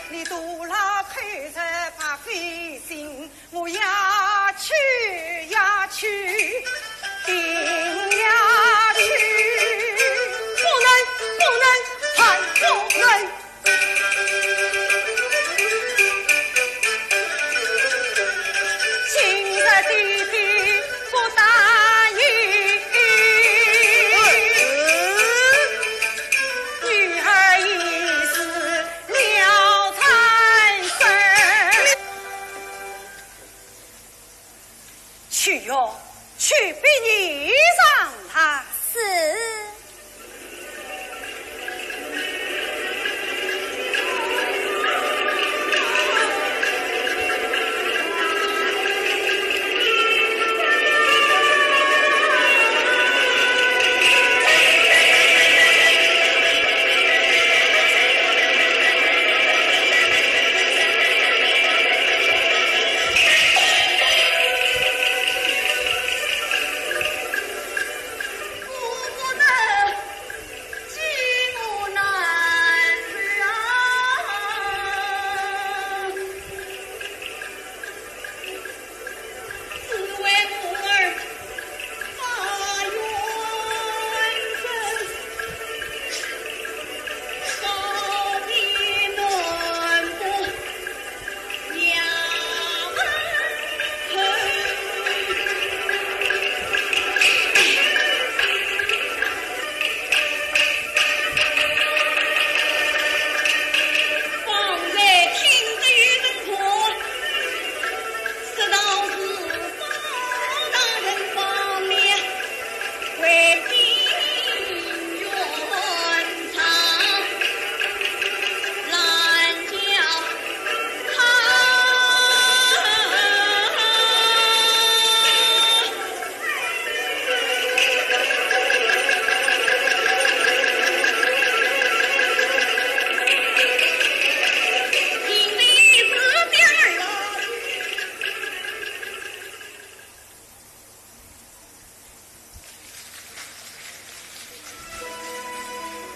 你独老口舌白费心，我要去，要去，定要去，不能，不能，还不能。 今日的地不答应，女儿已是了残生。 去哟，去禀你丈人。是。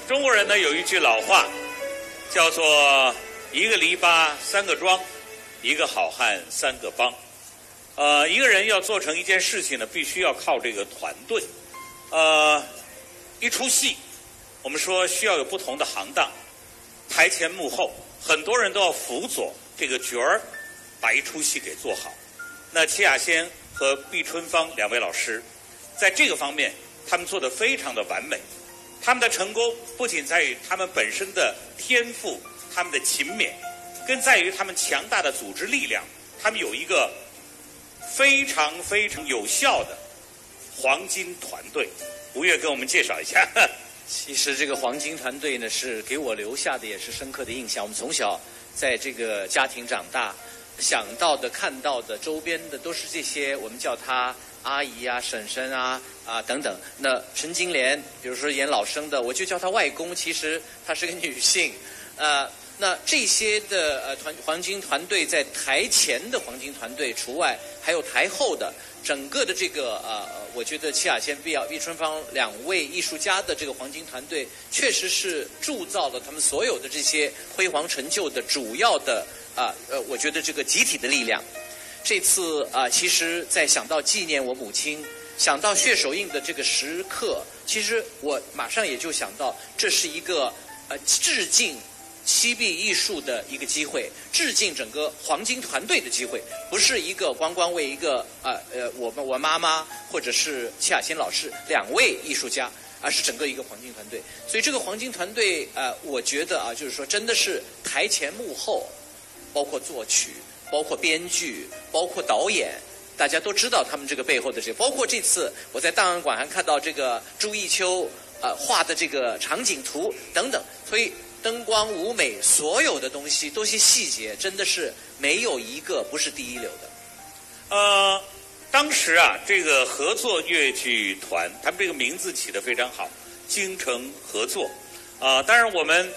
中国人呢有一句老话，叫做“一个篱笆三个桩，一个好汉三个帮”。呃，一个人要做成一件事情呢，必须要靠这个团队。呃，一出戏，我们说需要有不同的行当，台前幕后，很多人都要辅佐这个角儿，把一出戏给做好。那戚雅仙和毕春芳两位老师，在这个方面，他们做得非常的完美。他们的成功不仅在于他们本身的天赋、他们的勤勉，更在于他们强大的组织力量。他们有一个非常非常有效的黄金团队。吴越跟我们介绍一下。其实这个黄金团队呢，是给我留下的也是深刻的印象。我们从小在这个家庭长大，想到的、看到的、周边的都是这些，我们叫她阿姨啊、婶婶啊啊等等。那陈金莲，比如说演老生的，我就叫她外公，其实她是个女性。呃，那这些的呃团黄金团队，在台前的黄金团队除外，还有台后的，整个的这个呃，我觉得戚雅仙、毕毕春芳两位艺术家的这个黄金团队，确实是铸造了他们所有的这些辉煌成就的主要的啊呃，我觉得这个集体的力量。这次啊，其实在想到纪念我母亲，想到血手印的这个时刻，其实我马上也就想到，这是一个呃致敬七毕艺术的一个机会，致敬整个黄金团队的机会，不是一个光光为一个呃呃我们我妈妈或者是戚雅仙老师两位艺术家，而是整个一个黄金团队。所以这个黄金团队，呃，我觉得啊，就是说真的是台前幕后，包括作曲，包括编剧，包括导演。大家都知道他们这个背后的这个，包括这次我在档案馆还看到这个朱一秋呃画的这个场景图等等，所以灯光、舞美所有的东西都是细节，真的是没有一个不是第一流的。呃，当时啊，这个合作越剧团，他们这个名字起得非常好，京城合作。啊，当然我们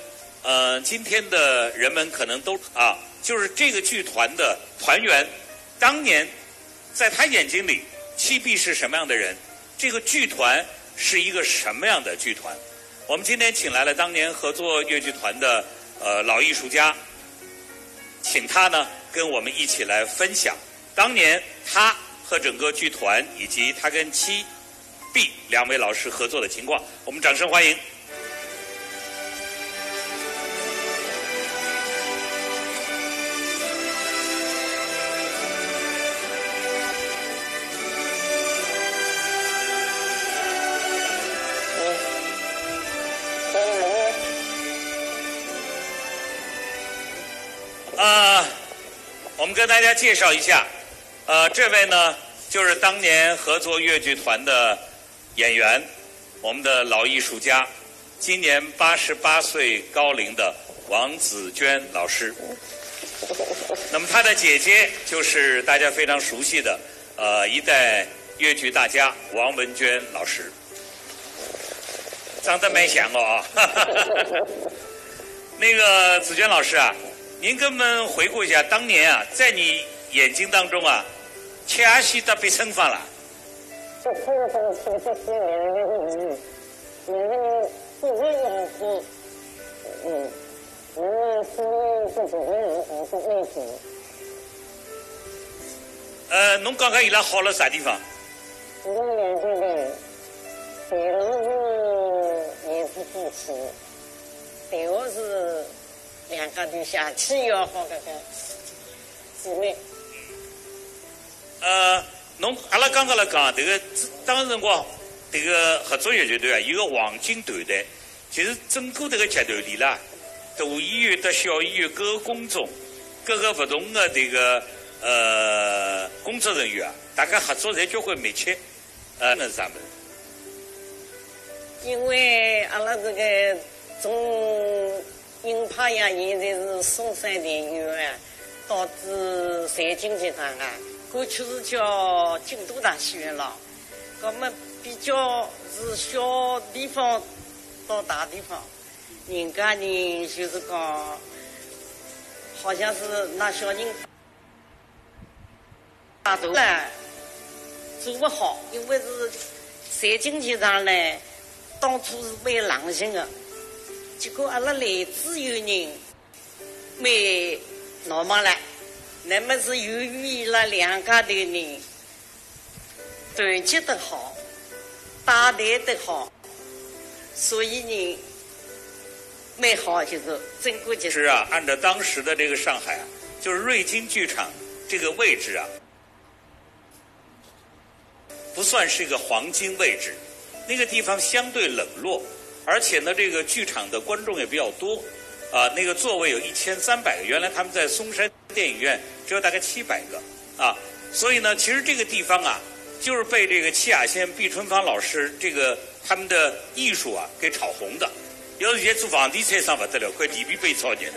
呃今天的人们可能都啊，就是这个剧团的团员，当年在他眼睛里，戚毕是什么样的人？这个剧团是一个什么样的剧团？我们今天请来了当年合作越剧团的呃老艺术家，请他呢跟我们一起来分享当年他和整个剧团以及他跟戚毕两位老师合作的情况。我们掌声欢迎。啊，我们跟大家介绍一下，呃，这位呢就是当年合作越剧团的演员，我们的老艺术家，今年八十八岁高龄的王紫娟老师。那么她的姐姐就是大家非常熟悉的呃一代越剧大家王文娟老师。长得蛮像哦啊。那个紫娟老师啊，您跟我们回顾一下，当年啊，在你眼睛当中啊，戚阿喜搭毕春芳啦？这春芳是不是人人人人自己眼睛？嗯，人人是自己人人是眼睛。呃，侬讲讲伊拉好了啥地方？我两个人，对我是也是夫妻，对我是两个人下去要好搿个姊妹。呃，侬阿拉刚刚来讲，迭个当辰光，迭个合作越剧团啊，有个黄金团队，其实整个迭个集团里啦，大医院搭小医院各个工种，各个勿同的迭个呃工作人员啊，大家合作侪交关密切。 呃，那是啥物事？因为阿拉搿个从英派呀，现在是松山电影院，到仔财经剧场啊，过去是叫京都大戏院咯。搿么比较是小地方到大地方，人家呢就是讲，好像是拿小人 大头呢，做勿好，因为是财经剧场呢，当初是蛮狼性的，结果阿拉来之有人蛮闹猛了，那么是由于伊拉两家头呢，团结得好，搭配得好，所以呢，蛮好，就是整个就是啊，按照当时的这个上海啊，就是瑞金剧场这个位置啊，不算是一个黄金位置，那个地方相对冷落，而且呢，这个剧场的观众也比较多，啊，那个座位有一千三百个，原来他们在松山电影院只有大概七百个啊，所以呢，其实这个地方啊，就是被这个戚雅仙、毕春芳老师这个他们的艺术啊给炒红的。要是现在做房地产上不得了，快地皮被炒掉了。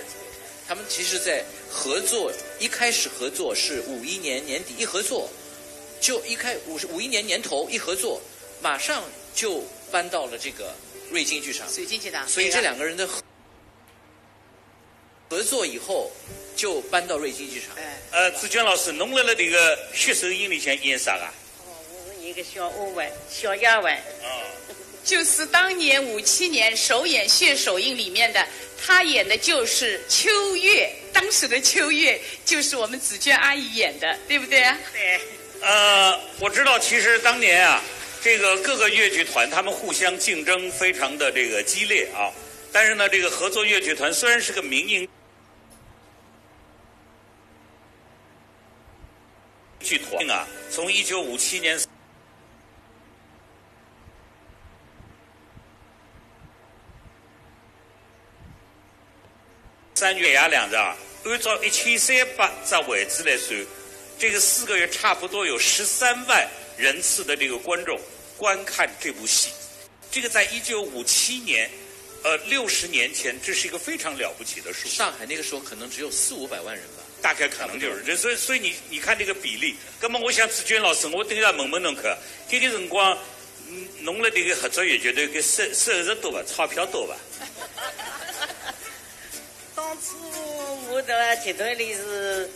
他们其实在合作，一开始合作是五一年年底一合作，就一开五十五一年年头一合作，马上就搬到了这个瑞金剧场，水晶剧场，所以这两个人的合合作以后就搬到瑞金剧场。哎，呃，紫鹃老师，侬辣辣迭个《血手印》里向演啥个？哦，我是演个小丫鬟，小丫鬟。啊，就是当年五七年首演《血手印》里面的，她演的就是秋月，当时的秋月就是我们紫鹃阿姨演的，对不对啊？对，呃，我知道，其实当年啊，这个各个越剧团他们互相竞争非常的这个激烈啊，但是呢，这个合作越剧团虽然是个民营剧团啊，从一九五七年三月呀两日啊，按照一千三百只位置来算，这个四个月差不多有十三万人次的这个观众观看这部戏。这个在一九五七年，呃，六十年前，这是一个非常了不起的数。上海那个时候可能只有四五百万人吧。大概可能就是这，所以所以你你看这个比例，那么我想紫鹃老师，我等一下问问侬看，搿个辰光，嗯，侬辣迭个合作越剧团搿收收入多伐？钞票多伐？当初我辣剧团里是，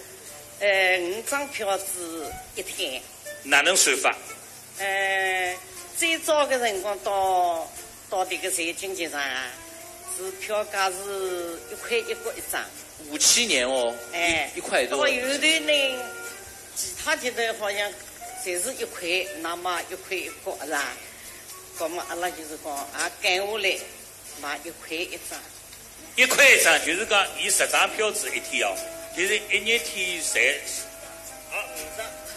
呃，五张票子一天。哪能算法？呃，最早个辰光到到迭个瑞金剧场啊，是票价是一块一角一张。五七年哦，哎，一一块多到。后头呢，其他剧团好像侪是一块，那么一块一角是吧？那么阿拉就是讲啊，减下来买一块一张。一块一张，就是讲伊十张票子一天哦，就是一日天才啊，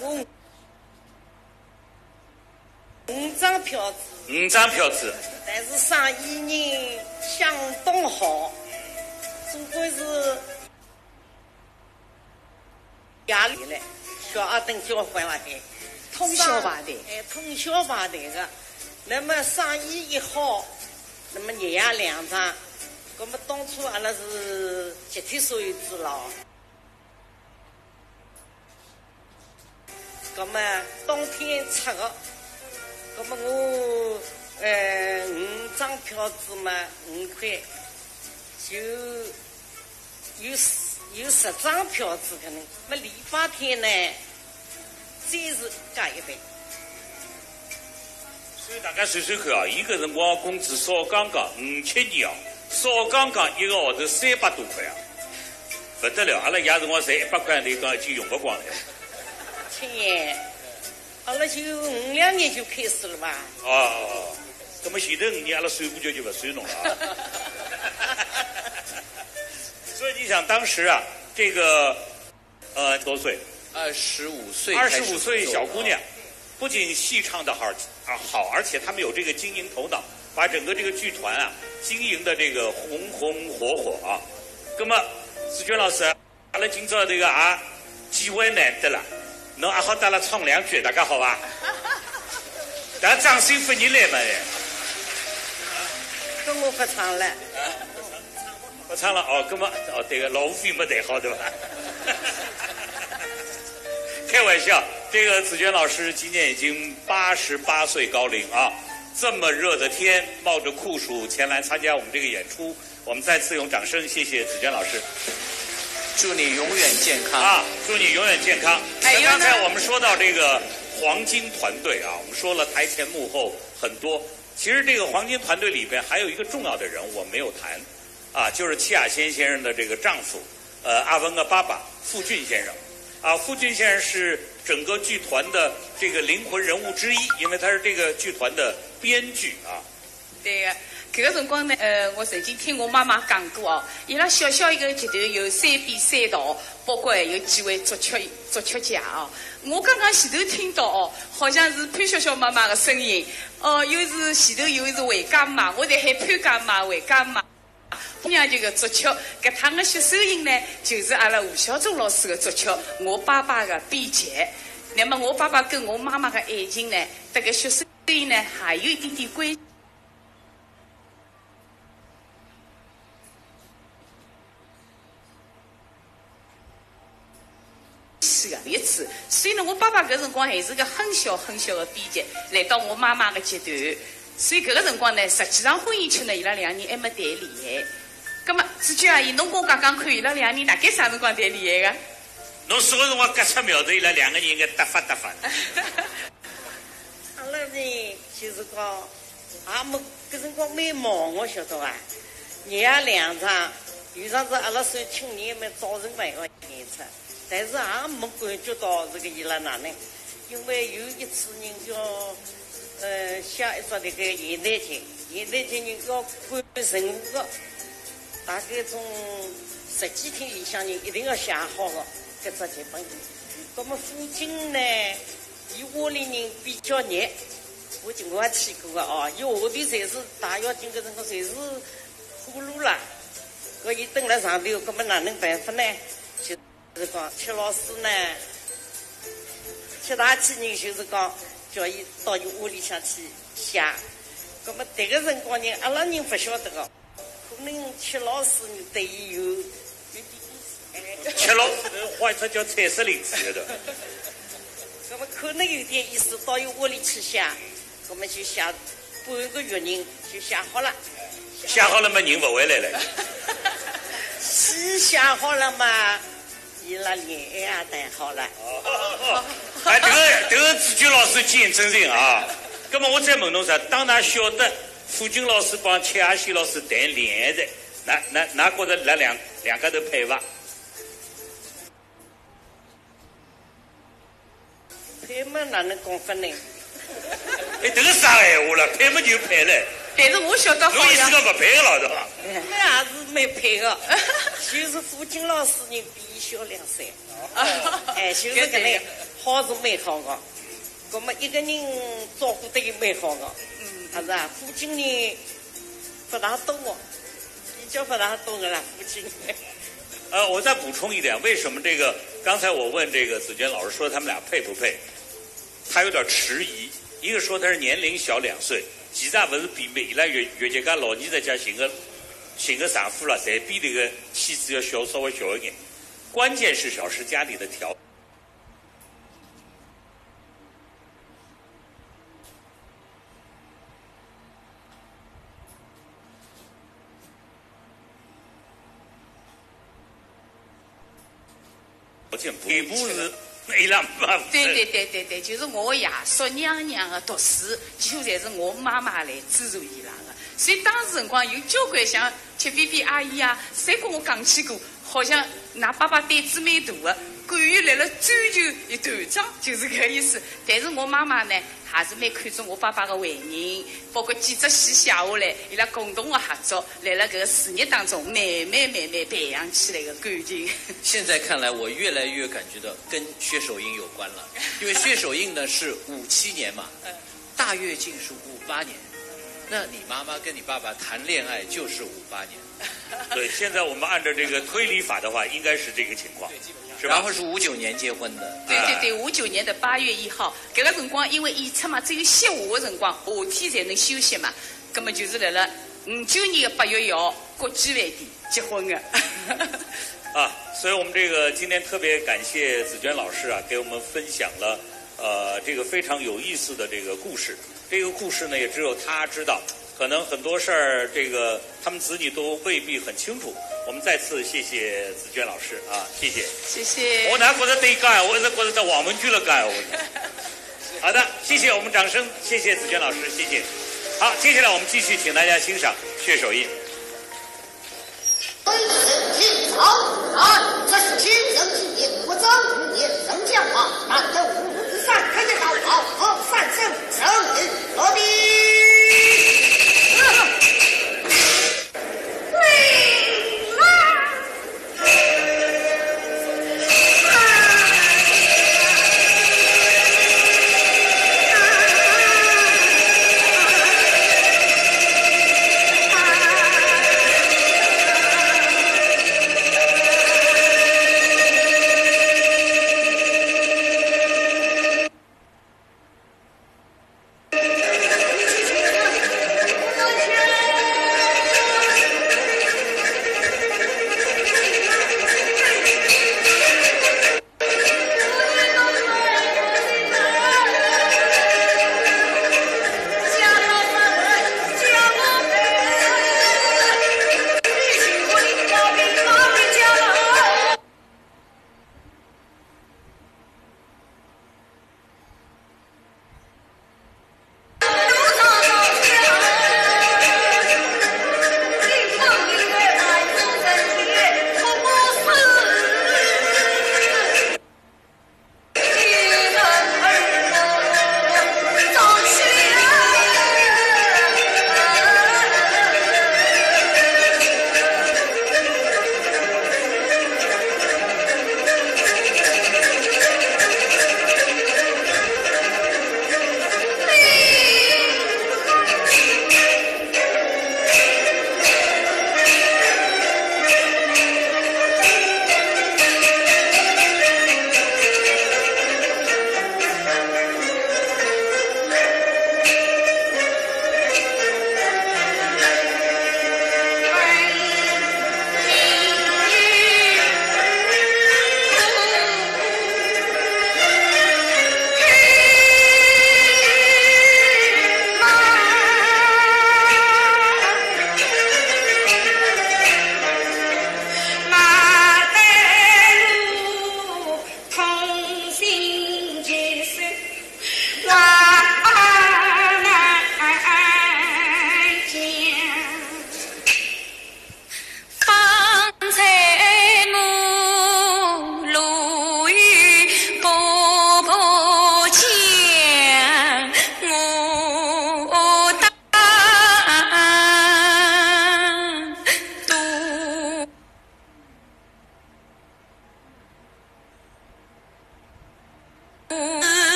我五张票子，五张票子，但是生意呢相当好，总归是压力嘞，小阿等交关了海，通宵排队。哎，通宵排队个。那么生意一好，那么日夜两张，那么当初阿拉是集体所有制咯。 葛么当天拆个，葛么我呃五张票子嘛五块，就有十有十张票子可能。么礼拜天呢，再是加一倍。所以大家算算看啊，伊搿辰光工资少讲讲五七年哦，少讲讲一个号头三百多块啊，勿得了！阿拉爷辰光赚一百块钿，讲已经用勿光了。七年，阿拉就五两年就开始了吧？哦，那么前头五年阿拉算过去就勿算侬了啊。所以你想当时啊，这个呃多岁？二十五岁，二十五岁小姑娘，不仅戏唱得好啊好，而且他们有这个经营头脑，把整个这个剧团啊经营的这个红红火火啊。那么紫鹃老师，阿拉今朝这个啊机会难得了，侬阿好搭阿拉唱两句，大家好伐？大家掌声分你来嘛。搿我勿唱了。勿唱了哦，那么哦，对个，老费没得好对吧？开玩笑，这个紫鹃老师今年已经八十八岁高龄啊，这么热的天，冒着酷暑前来参加我们这个演出，我们再次用掌声谢谢紫鹃老师。祝你永远健康。啊，祝你永远健康。哎呦那刚才我们说到这个黄金团队啊，我们说了台前幕后很多，其实这个黄金团队里边还有一个重要的人物我没有谈，啊，就是戚雅仙先生的这个丈夫，呃，阿文的爸爸傅俊先生。啊，傅俊先生是整个剧团的这个灵魂人物之一，因为他是这个剧团的编剧啊。对个，搿个辰光呢，呃，我曾经听我妈妈讲过哦，伊拉小小一个集团有三编三导，包括还有几位作曲作曲家哦。我刚刚前头听到哦，好像是潘笑笑妈妈的声音，哦，又是前头又是回家妈，我在喊潘家妈、回家妈。 姑娘这个作曲，搿趟的《血手印》呢，就是阿拉吴孝忠老师的作曲，我爸爸的编剧。那么我爸爸跟我妈妈的爱情呢，搭搿《血手印》呢，还有一点点关系。 是个，一次。所以呢，我爸爸搿辰光还是个很小很小的编剧，来到我妈妈的集团。所以搿个辰光呢，实际上婚姻圈呢，伊拉两人还没谈恋爱。葛么，志娟阿姨，侬跟我讲讲看，伊拉两人大概啥辰光谈恋爱个？侬啥个辰光觉出苗头，伊拉两个人应该搭法搭法。阿拉呢，就是讲，也没，搿辰光蛮忙，我晓得伐？日夜两场，有场子阿拉算青年嘛，早晨嘛要演出。 但是也没感觉到这个伊拉哪能，因为有一次人家，呃，写一只那个现代剧，现代剧人家要赶任务的，大概从十几天里向人一定要写好的，搿只剧本。那么傅俊呢，伊屋里人比较热，我就我也去过的哦，伊下头侪是大跃进搿辰光侪是火炉啦，搿伊蹲辣上头，搿么哪能办法呢？就 是讲戚老师呢，戚大几人就是讲叫伊到伊屋里向去写。葛么迭个辰光呢，阿拉人勿晓得个，可能戚老师呢对伊有有点意思。戚老师搿个坏脱叫彩色领子的。葛么可能有点意思，到伊屋里去写。 葛么就写半个月人就写好了。写好了嘛，人勿回来了。戏写好了嘛，伊拉恋爱也谈好了。哦，哎，迭个迭个志娟老师见证人啊。葛么我再问侬啥，当㑚晓得傅俊老师帮戚雅仙老师谈恋爱的，㑚㑚㑚觉得㑚两两家头配伐？ 配嘛，哪能讲法呢？哎，迭个啥闲话了？配嘛就配了。但是我晓得好像侬意思讲勿配个了，对伐？那还是蛮配个，就是傅俊老师人比伊小两岁。哎，就是搿能，对对对。好是蛮好个。葛么一个人照顾得伊蛮好个，嗯。还是啊，傅俊呢，勿大懂哦，比较勿大懂个啦，傅俊。 呃，我再补充一点，为什么这个，刚才我问这个紫鹃老师说他们俩配不配，他有点迟疑。一个说他是年龄小两岁，其实也勿是比伊拉越越界个老二在家寻个寻个丈夫了，侪比迭个妻子要小稍微小一点。关键是小时家里的条 条件不，伊不是伊拉妈妈。对对对对对，就是我爷叔娘娘的读书，几乎侪是我妈妈来资助伊拉的。所以当时辰光有交关像戚菲菲阿姨啊，侪跟我讲起过，好像㑚爸爸胆子蛮大的，敢于来了追求一段章，就是搿个意思。但是我妈妈呢， 还是蛮看重我爸爸的为人，包括几只戏写下来，伊拉共同的合作，辣辣搿个事业当中慢慢慢慢培养起来的感情。现在看来，我越来越感觉到跟薛守印有关了，因为薛守印呢是五七年嘛，嗯。大跃进是五八年，那你妈妈跟你爸爸谈恋爱就是五八年。对，现在我们按照这个推理法的话，应该是这个情况，对，基本上。是吧？然后是五九年结婚的。对对对，五九年的八月一号，搿个辰光因为演出嘛，只有歇画的辰光，夏天才能休息嘛，葛么就是辣辣五九年的八月一号，国际饭店结婚的。啊，所以我们这个今天特别感谢紫鹃老师啊，给我们分享了，呃，这个非常有意思的这个故事。这个故事呢，也只有她知道，可能很多事儿，这个他们子女都未必很清楚。我们再次谢谢紫鹃老师啊，谢谢。谢谢。我哪觉得对讲闲话，我一直觉得在黄文君了讲闲话。好的，谢谢，我们掌声，谢谢紫鹃老师，谢谢。好，接下来我们继续请大家欣赏《薛守印》。人听朝啊，这是今日之言，不争与言，人讲话，难得五子三客一道，好好三生，成人何必？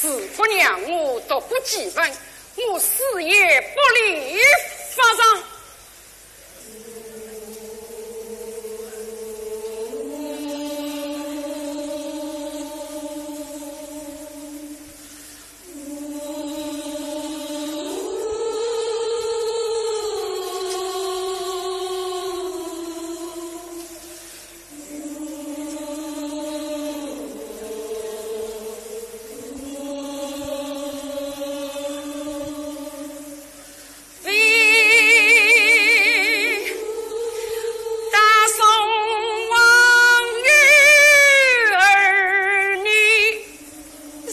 是不娘，我读过几分，我死也不立法场。为大宋王有儿女，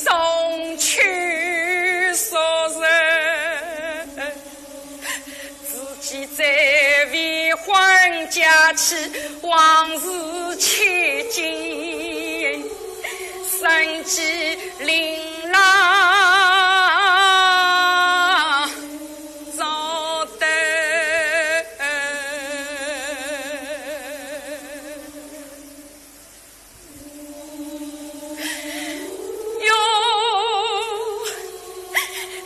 重娶俗人，自己在为婚嫁娶，王事千金，身寄琳琅。 找得。哟，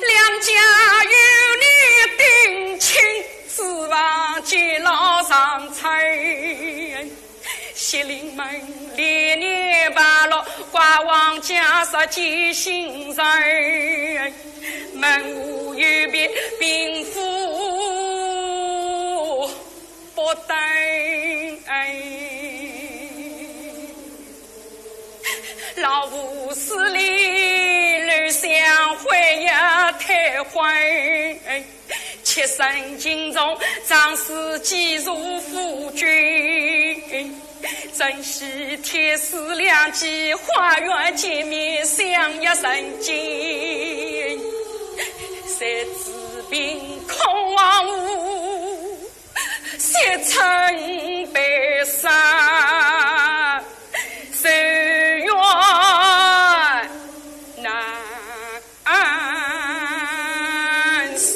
两家有你定亲，指望见老上春。 西临门，连年排落，挂皇家十几行人，门户有别，并无不等。老夫势利，楼相会也退婚。 妾身敬重，仗势既入夫君，珍惜天赐良机，花月见面，相约成亲。谁知凭空荒芜，雪村被杀，愁怨难 安身。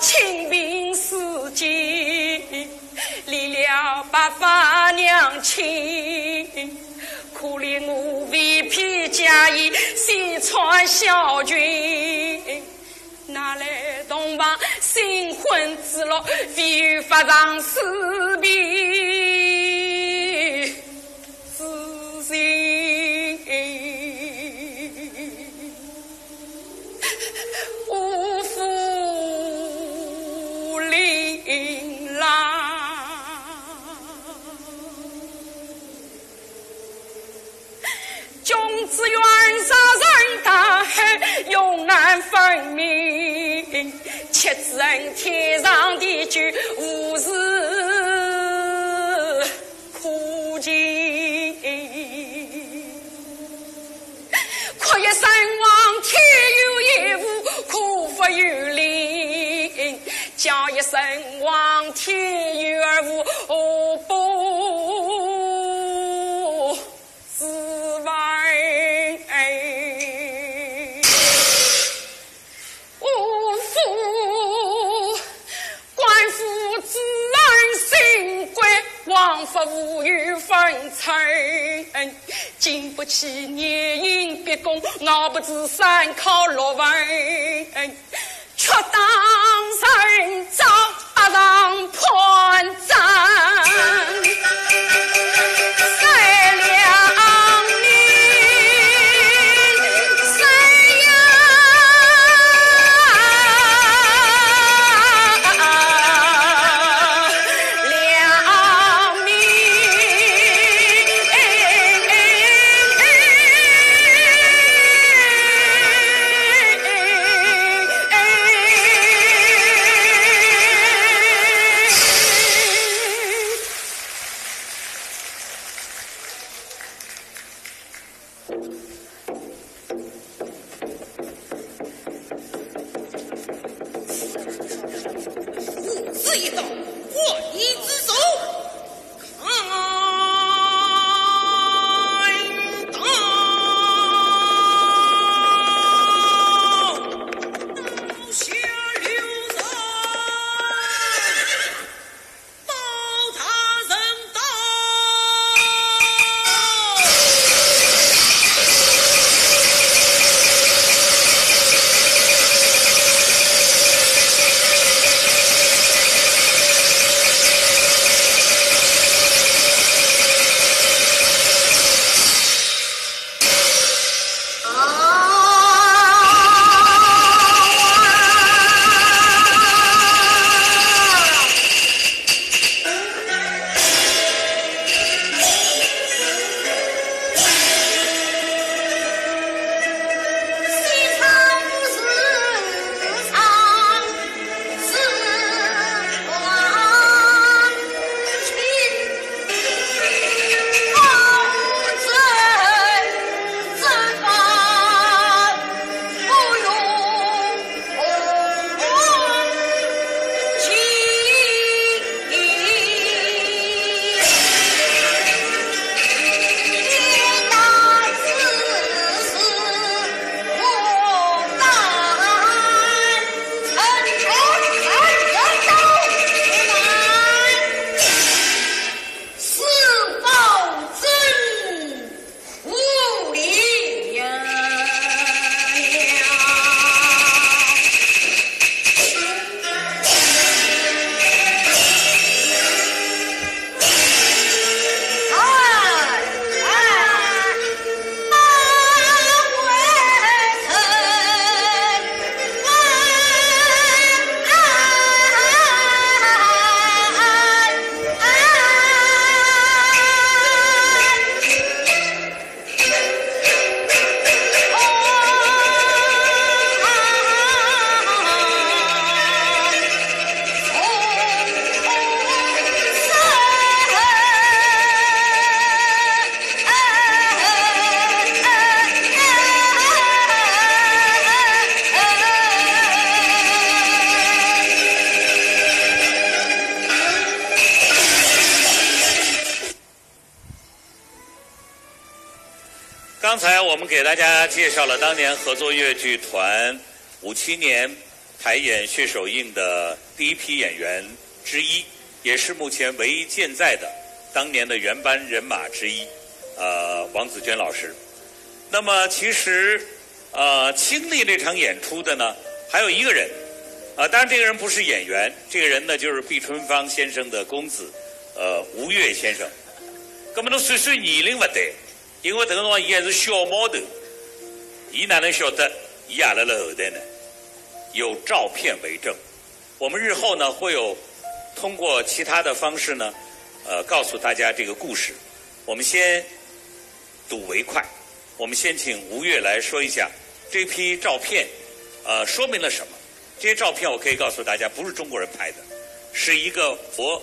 清贫世界，离了爸爸娘亲，可怜我未配佳人，身穿小裙，哪来同房新婚之乐，唯有发长诗篇之情。 五福临郎，君子远弑人大海，永难分明。岂知恩天长地久，无事 苦情。可一生望天有夜无，可复有灵？叫一声望天有而无，何不自刎？ 无福，官复子安新归，王复无有分寸。经不起年刑逼供，熬不至三考六问。却当人遭 八丈破掌，三两命，三呀两命。此一刀，换你之手。 刚才我们给大家介绍了当年合作越剧团五七年排演血手印的第一批演员之一，也是目前唯一健在的当年的原班人马之一，呃，王子娟老师。那么其实，呃，亲历这场演出的呢，还有一个人，啊，当然这个人不是演员，这个人呢就是毕春芳先生的公子，呃，吴越先生。那么侬算算年龄勿对，因为搿个辰光伊还是小毛头，伊哪能晓得伊也辣辣后台呢？有照片为证。我们日后呢会有通过其他的方式呢，呃，告诉大家这个故事。我们先睹为快，我们先请吴越来说一下这批照片，呃，说明了什么？这些照片我可以告诉大家，不是中国人拍的，是一个佛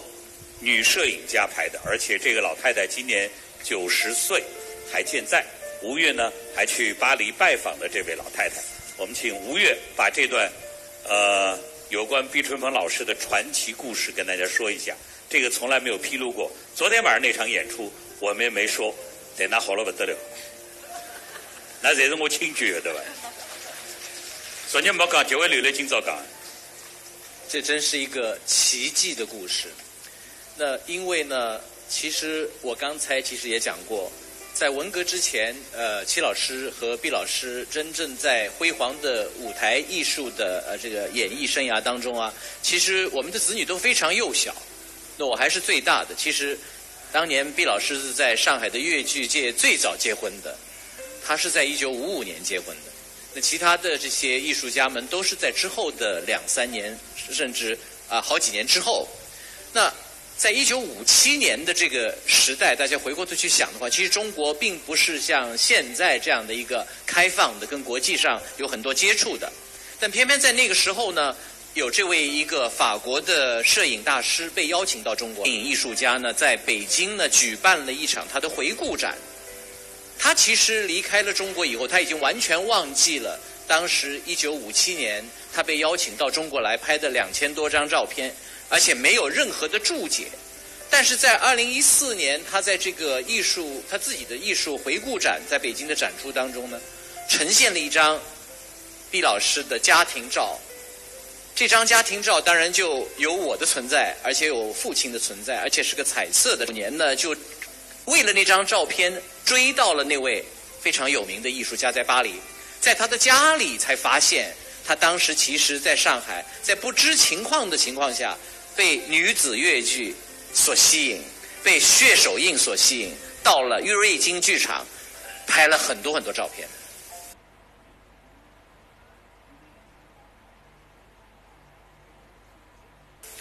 女摄影家拍的，而且这个老太太今年九十岁还健在。吴越呢还去巴黎拜访了这位老太太。我们请吴越把这段，呃，有关毕春芳老师的传奇故事跟大家说一下。这个从来没有披露过。昨天晚上那场演出我们也没说，得拿好了不得了。那侪是我亲眷，对吧？昨日没讲，结果留了今朝讲。这真是一个奇迹的故事。那因为呢，其实我刚才其实也讲过，在文革之前，呃，戚老师和毕老师真正在辉煌的舞台艺术的呃这个演艺生涯当中啊，其实我们的子女都非常幼小。那我还是最大的。其实当年毕老师是在上海的越剧界最早结婚的，他是在一九五五年结婚的。那其他的这些艺术家们都是在之后的两三年，甚至啊好几年之后。那在一九五七年的这个时代，大家回过头去想的话，其实中国并不是像现在这样的一个开放的、跟国际上有很多接触的。但偏偏在那个时候呢，有这位一个法国的摄影大师被邀请到中国，电影艺术家呢在北京呢举办了一场他的回顾展。他其实离开了中国以后，他已经完全忘记了当时一九五七年他被邀请到中国来拍的两千多张照片，而且没有任何的注解。但是在二零一四年，他在这个艺术他自己的艺术回顾展在北京的展出当中呢，呈现了一张毕老师的家庭照。这张家庭照当然就有我的存在，而且有父亲的存在，而且是个彩色的。五年呢，就为了那张照片追到了那位非常有名的艺术家，在巴黎，在他的家里才发现，他当时其实在上海，在不知情况的情况下，被女子越剧所吸引，被血手印所吸引，到了瑞金剧场，拍了很多很多照片。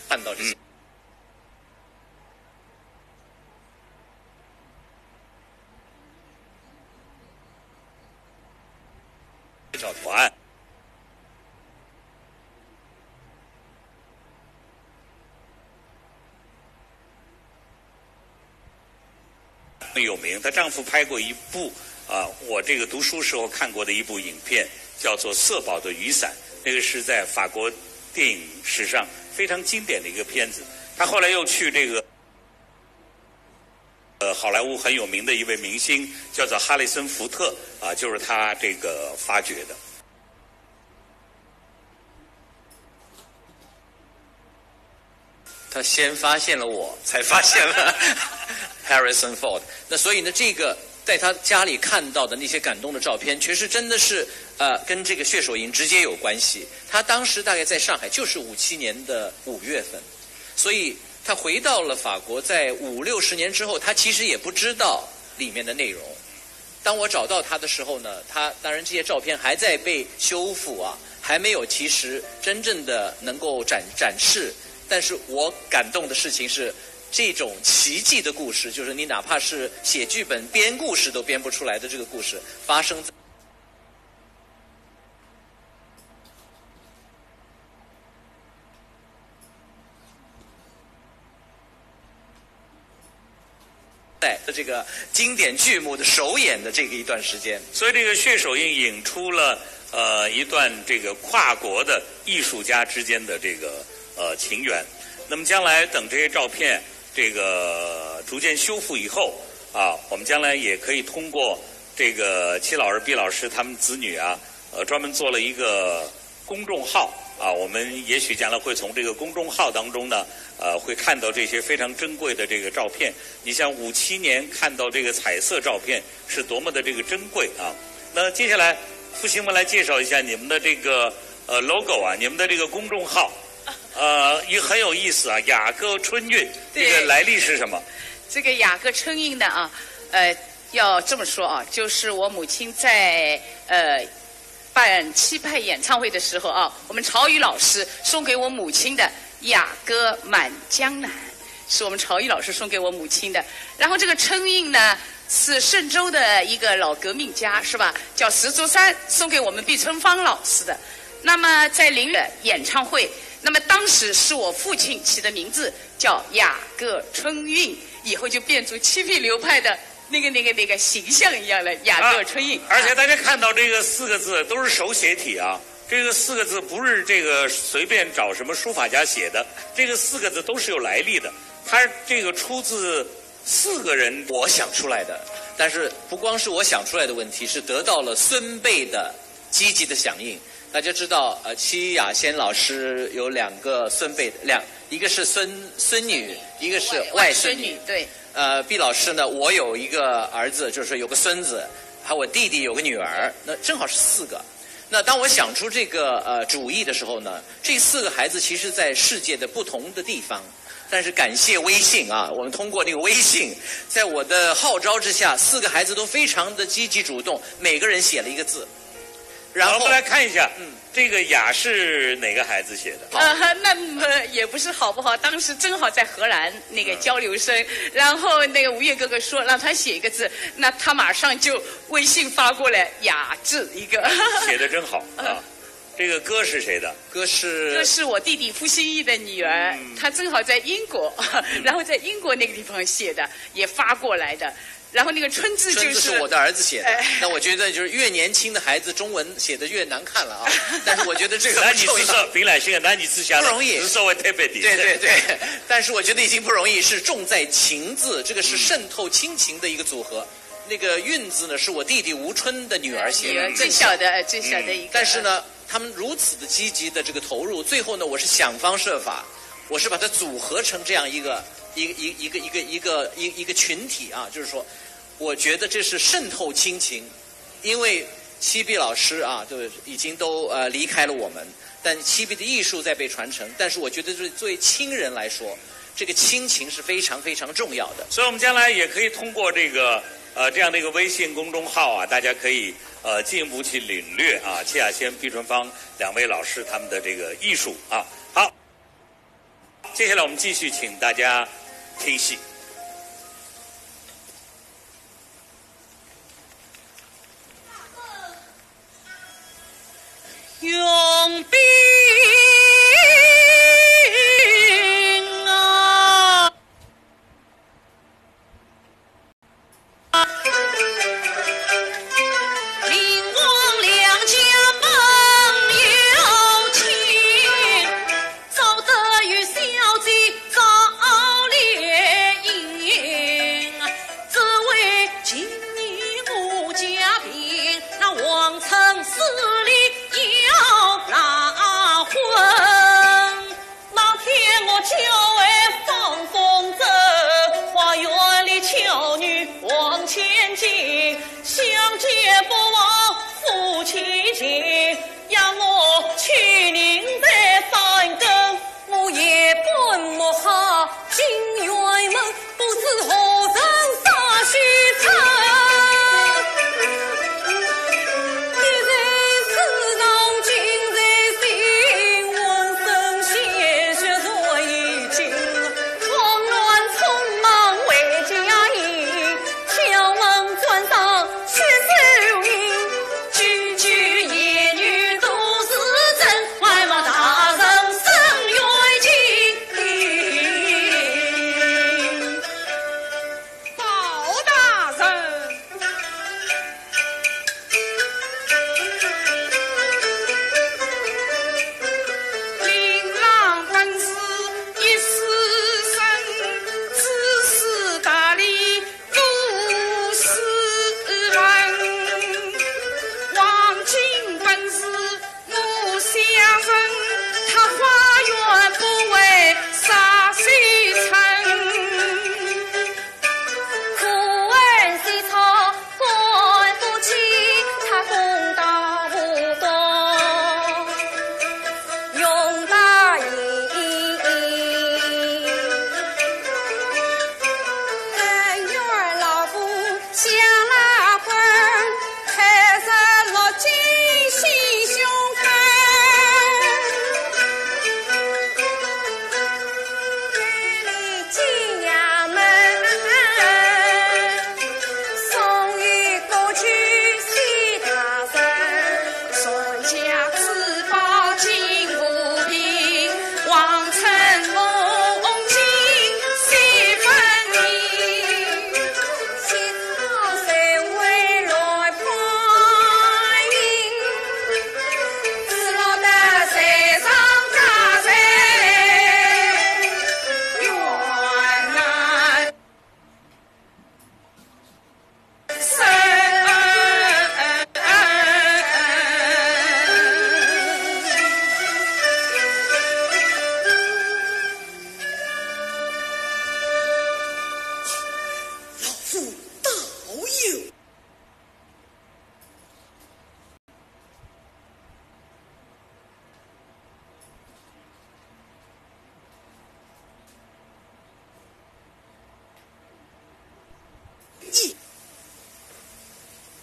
看到这些。找团。很有名，她丈夫拍过一部啊，我这个读书时候看过的一部影片，叫做《色宝的雨伞》，那个是在法国电影史上非常经典的一个片子。她后来又去这个。呃，好莱坞很有名的一位明星，叫做哈里森·福特啊，就是他这个发掘的。他先发现了我，才发现了Harrison Ford。那所以呢，这个在他家里看到的那些感动的照片，其实真的是呃跟这个血手印直接有关系。他当时大概在上海，就是五七年的五月份，所以他回到了法国，在五六十年之后，他其实也不知道里面的内容。当我找到他的时候呢，他当然这些照片还在被修复啊，还没有其实真正的能够展展示。但是我感动的事情是，这种奇迹的故事，就是你哪怕是写剧本、编故事都编不出来的这个故事，发生在。在这个经典剧目的首演的这个一段时间，所以这个血手印引出了呃一段这个跨国的艺术家之间的这个呃情缘。那么将来等这些照片这个逐渐修复以后啊，我们将来也可以通过这个戚老师、毕老师他们子女啊，呃，专门做了一个公众号，啊，我们也许将来会从这个公众号当中呢，呃，会看到这些非常珍贵的这个照片。你像五七年看到这个彩色照片是多么的这个珍贵啊！那接下来，付新文来介绍一下你们的这个呃 logo 啊，你们的这个公众号，呃，也很有意思啊，雅歌春韵，这个来历是什么？这个雅歌春韵呢啊，呃，要这么说啊，就是我母亲在呃办七派演唱会的时候啊，我们朝雨老师送给我母亲的雅歌满江南，是我们朝雨老师送给我母亲的。然后这个春韵呢，是嵊州的一个老革命家，是吧？叫石竹山，送给我们毕春芳老师的。那么在临演唱会，那么当时是我父亲起的名字叫雅歌春韵，以后就变成七B流派的那个那个那个形象一样了，雅歌春韵。而且大家看到这个四个字都是手写体啊，这个四个字不是这个随便找什么书法家写的，这个四个字都是有来历的。它这个出自四个人我想出来的，但是不光是我想出来的问题，是得到了孙辈的积极的响应。大家知道，呃，戚雅仙老师有两个孙辈，两一个是孙孙女，一个是外孙女。对。呃，毕老师呢，我有一个儿子，就是说有个孙子，还有我弟弟有个女儿，那正好是四个。那当我想出这个呃主意的时候呢，这四个孩子其实在世界的不同的地方，但是感谢微信啊，我们通过那个微信，在我的号召之下，四个孩子都非常的积极主动，每个人写了一个字。然后我们来看一下，嗯，这个雅是哪个孩子写的？呃，那么也不是好不好，当时正好在荷兰那个交流生，然后那个吴越哥哥说让他写一个字，那他马上就微信发过来雅字一个。写的真好啊！这个歌是谁的？歌是这是我弟弟付新义的女儿，她正好在英国，然后在英国那个地方写的，也发过来的。然后那个春字就是春字是我的儿子写的，那我觉得就是越年轻的孩子，中文写的越难看了啊。但是我觉得这个难以置信，平来心难以置信，不容易，稍微特别点。对对对，但是我觉得已经不容易，是重在情字，这个是渗透亲情的一个组合。那个韵字呢，是我弟弟吴春的女儿写的，最小的最小的一个。但是呢，他们如此的积极的这个投入，最后呢，我是想方设法，我是把它组合成这样一个一个一一个一个一个一一个群体啊，就是说。我觉得这是渗透亲情，因为戚碧老师啊，都已经都呃离开了我们，但戚碧的艺术在被传承。但是我觉得，作为亲人来说，这个亲情是非常非常重要的。所以我们将来也可以通过这个呃这样的一个微信公众号啊，大家可以呃进一步去领略啊戚雅仙、毕春芳两位老师他们的这个艺术啊。好，接下来我们继续请大家听戏。用兵。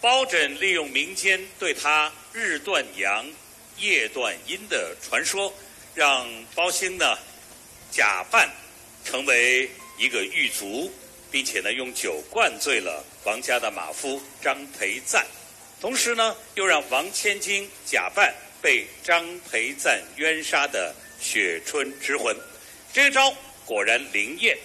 包拯利用民间对他日断阳、夜断阴的传说，让包兴呢假扮成为一个狱卒，并且呢用酒灌醉了王家的马夫张培赞，同时呢又让王千金假扮被张培赞冤杀的雪春之魂。这一招果然灵验，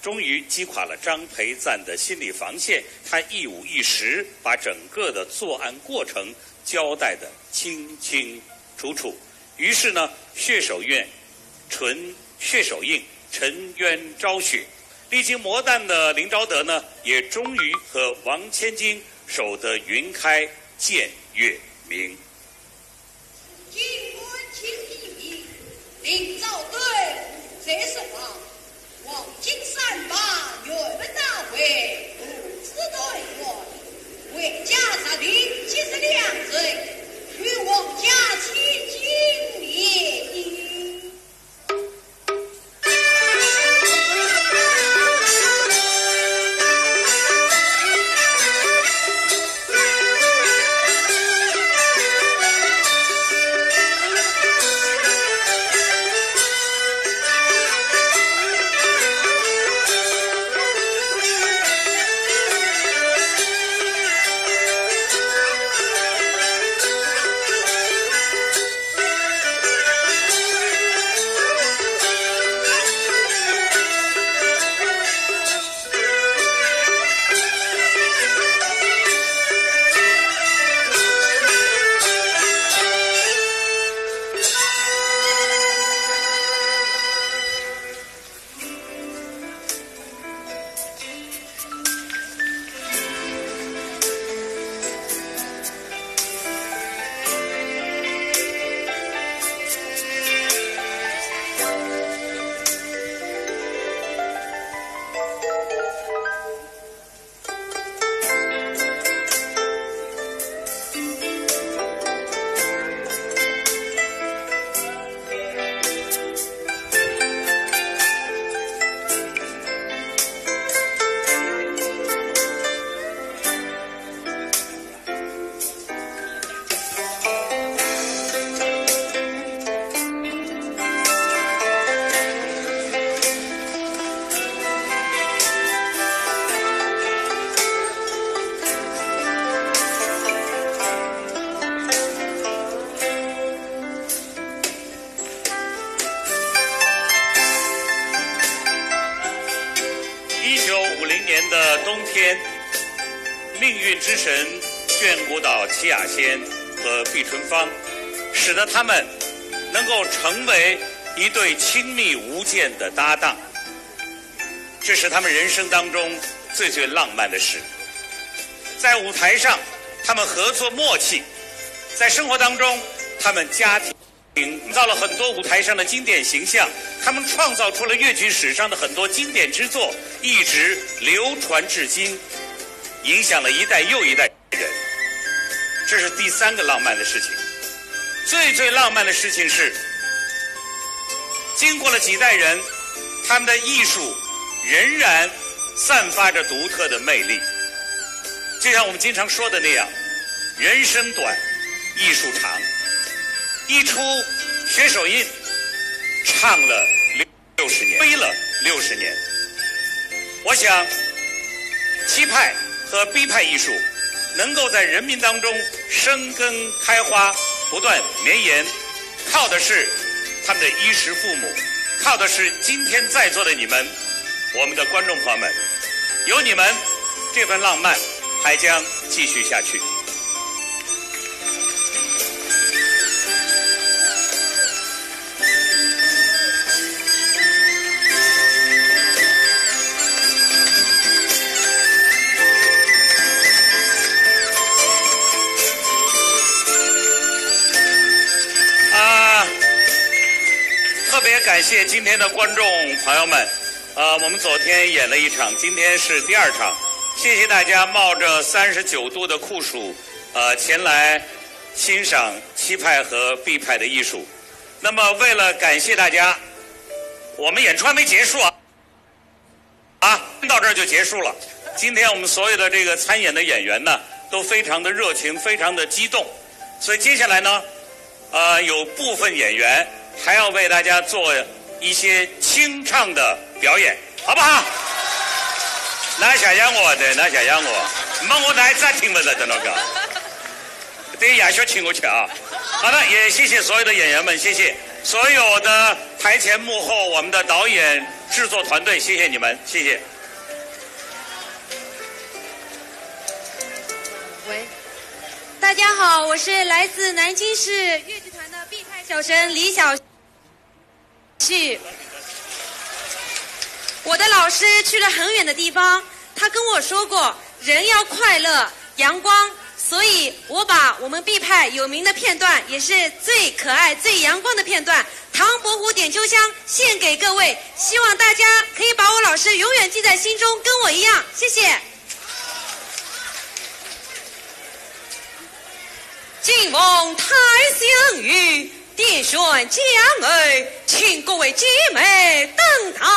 终于击垮了张培赞的心理防线，他一五一十把整个的作案过程交代得清清楚楚。于是呢，血手印沉，血手印沉冤昭雪。历经磨难的林昭德呢，也终于和王千金守得云开见月明。 今官清一明，林昭德无罪释放，黄金三百原文大会，父子团圆，回家设定吉日良辰，与王家千金联姻。 一九五零年的冬天，命运之神眷顾到齐雅仙和毕春芳，使得他们能够成为一对亲密无间的搭档。这是他们人生当中最最浪漫的事。在舞台上，他们合作默契；在生活当中，他们家庭 营造了很多舞台上的经典形象，他们创造出了越剧史上的很多经典之作，一直流传至今，影响了一代又一代人。这是第三个浪漫的事情。最最浪漫的事情是，经过了几代人，他们的艺术仍然散发着独特的魅力。就像我们经常说的那样，人生短，艺术长。一出《血手印》，唱了六十年，飞了六十年。我想，齐派和毕派艺术能够在人民当中生根开花，不断绵延，靠的是他们的衣食父母，靠的是今天在座的你们，我们的观众朋友们。有你们，这份浪漫还将继续下去。 啊，特别感谢今天的观众朋友们。呃，我们昨天演了一场，今天是第二场。谢谢大家冒着三十九度的酷暑，呃，前来欣赏齐派和毕派的艺术。那么，为了感谢大家，我们演出还没结束啊。 啊，到这儿就结束了。今天我们所有的这个参演的演员呢，都非常的热情，非常的激动。所以接下来呢，呃，有部分演员还要为大家做一些清唱的表演，好不好？㑚谢谢我的，㑚谢谢我，没我哪能听勿着的那个。对，夜宵请我吃啊。好的，也谢谢所有的演员们，谢谢所有的台前幕后，我们的导演、制作团队，谢谢你们，谢谢。喂，大家好，我是来自南京市越剧团的B派小生李晓旭。我的老师去了很远的地方，他跟我说过，人要快乐、阳光，所以我把我们 B 派有名的片段，也是最可爱、最阳光的片段，《唐伯虎点秋香》献给各位，希望大家可以把我老师永远记在心中，跟我一样，谢谢。请问台上有点选将儿，请各位姐妹登堂。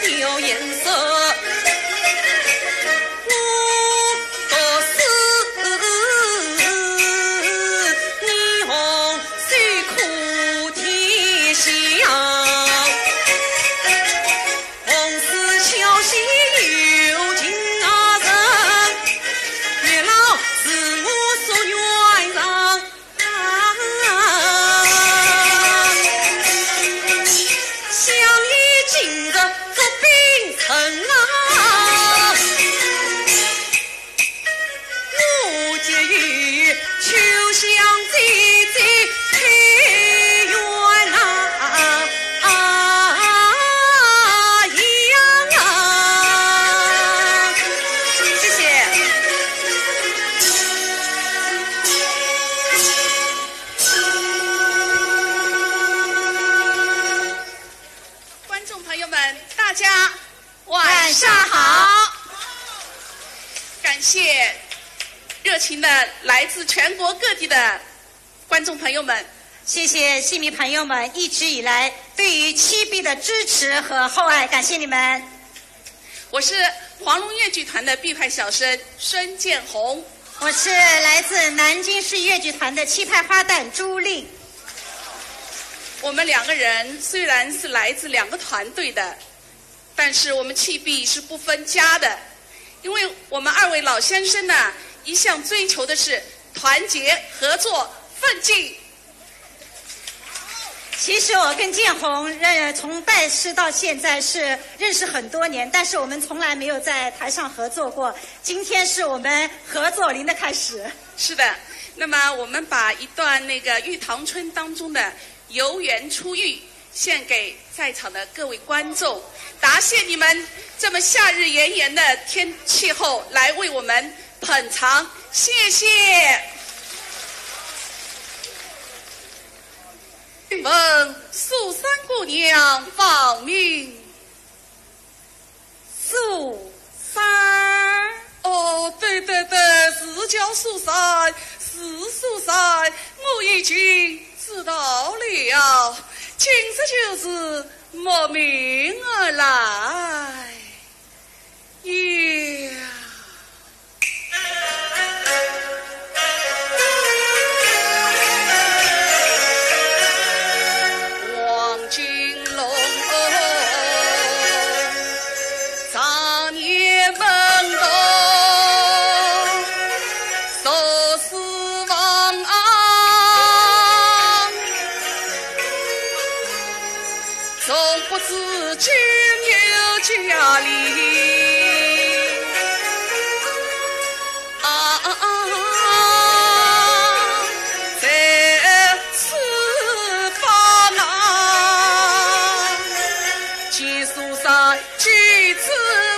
有颜色。我不是你红水苦天香，红丝小溪有情人，月老是我夙愿人。 想你今日做冰城啊，我就有秋香姐姐开元啊，啊呀啊。谢谢。 观众朋友们，大家晚上好。感谢热情的来自全国各地的观众朋友们。谢谢戏迷朋友们一直以来对于七B的支持和厚爱，感谢你们。我是黄龙越剧团的毕派小生孙建宏。我是来自南京市越剧团的七派花旦朱令。 我们两个人虽然是来自两个团队的，但是我们七B是不分家的，因为我们二位老先生呢，一向追求的是团结、合作、奋进。其实我跟建宏认，从拜师到现在是认识很多年，但是我们从来没有在台上合作过。今天是我们合作零的开始。是的，那么我们把一段那个《玉堂春》当中的《游园初遇》献给在场的各位观众，答谢你们这么夏日炎炎的天气候来为我们捧场，谢谢。问苏三姑娘芳名？ 苏三。哦，对对对，是叫苏三，是苏三，我已经知道了。今日就是慕名而来呀。 望金楼，常年门头，坐四望啊。 从不知今有佳丽啊，在此方啊，见苏三举止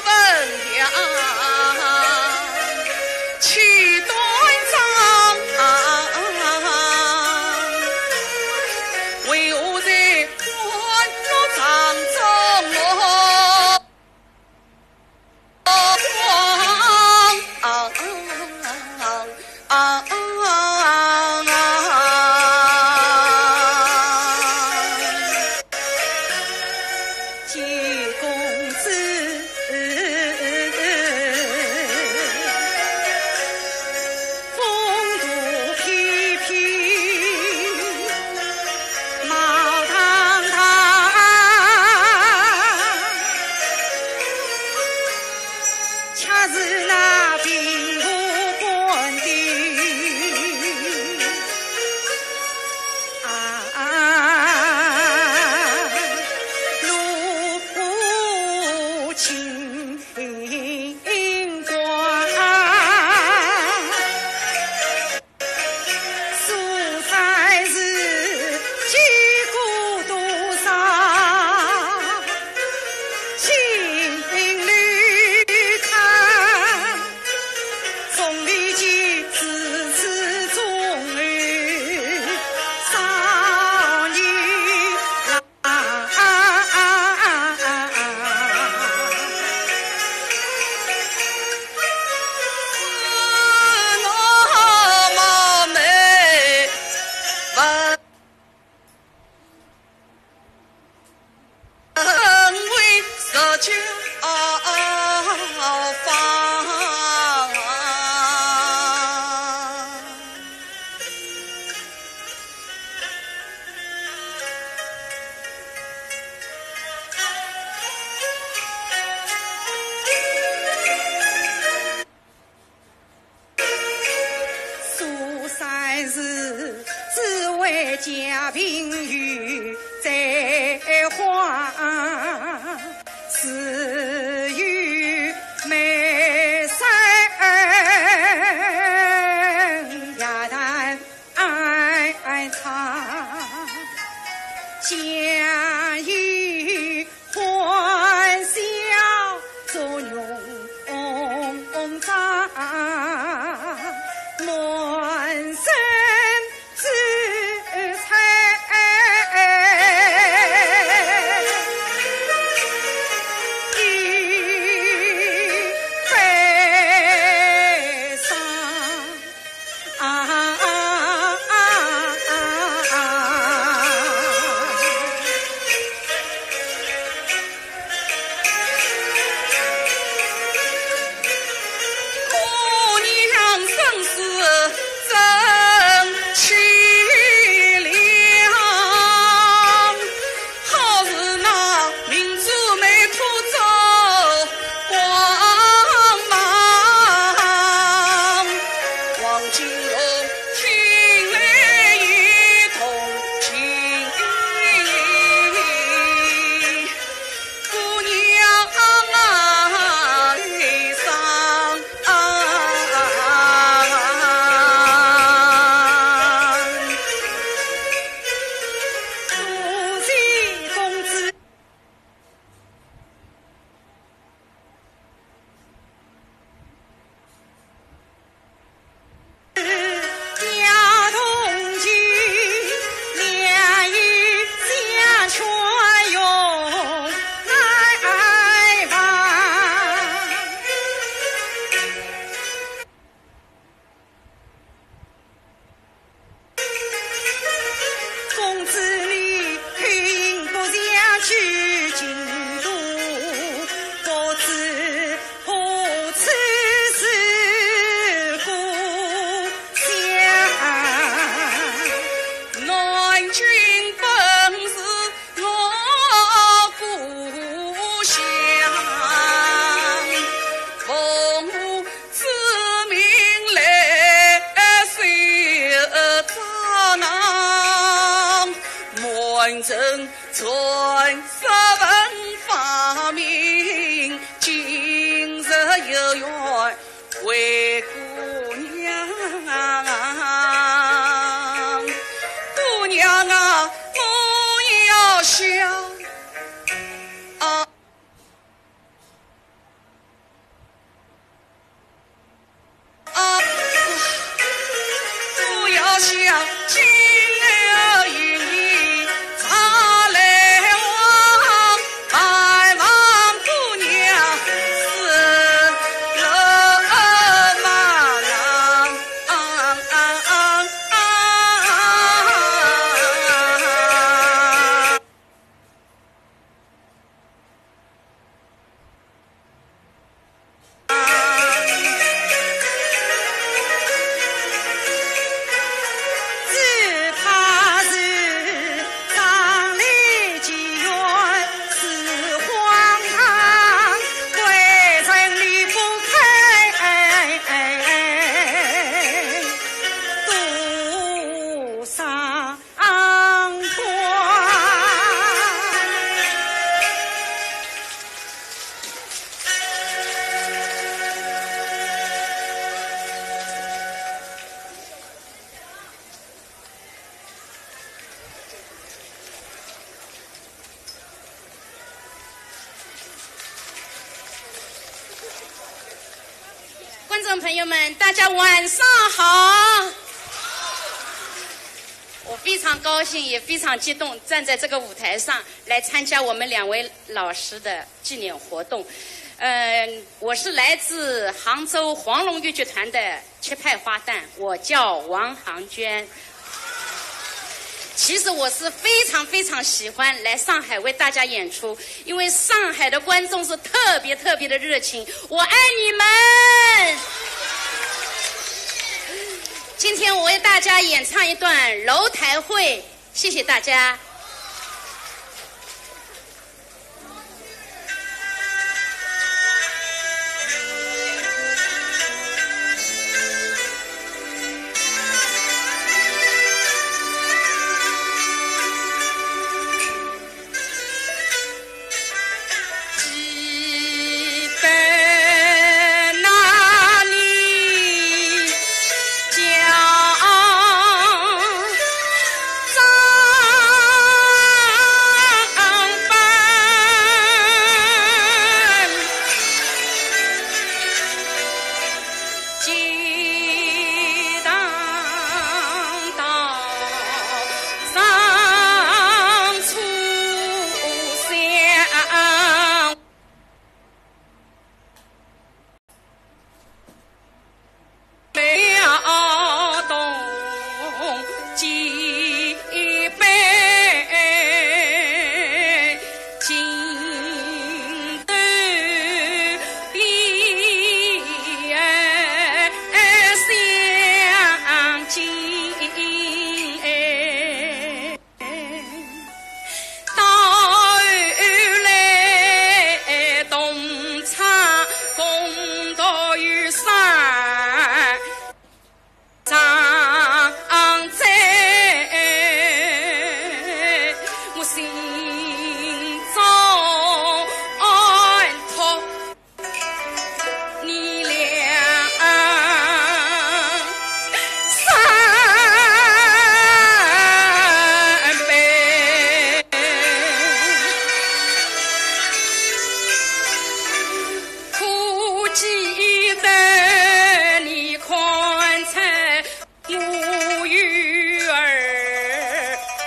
文雅，气端庄，为何在 官路当中哦。家贫又灾荒，只有梅山夜难长，家有欢笑逐浓妆，满身 观众朋友们，大家晚上好。我非常高兴，也非常激动，站在这个舞台上来参加我们两位老师的纪念活动。嗯，我是来自杭州黄龙越剧团的 七派花旦，我叫王航娟。其实我是非常非常喜欢来上海为大家演出，因为上海的观众是特别特别的热情，我爱你们。今天我为大家演唱一段楼台会，谢谢大家。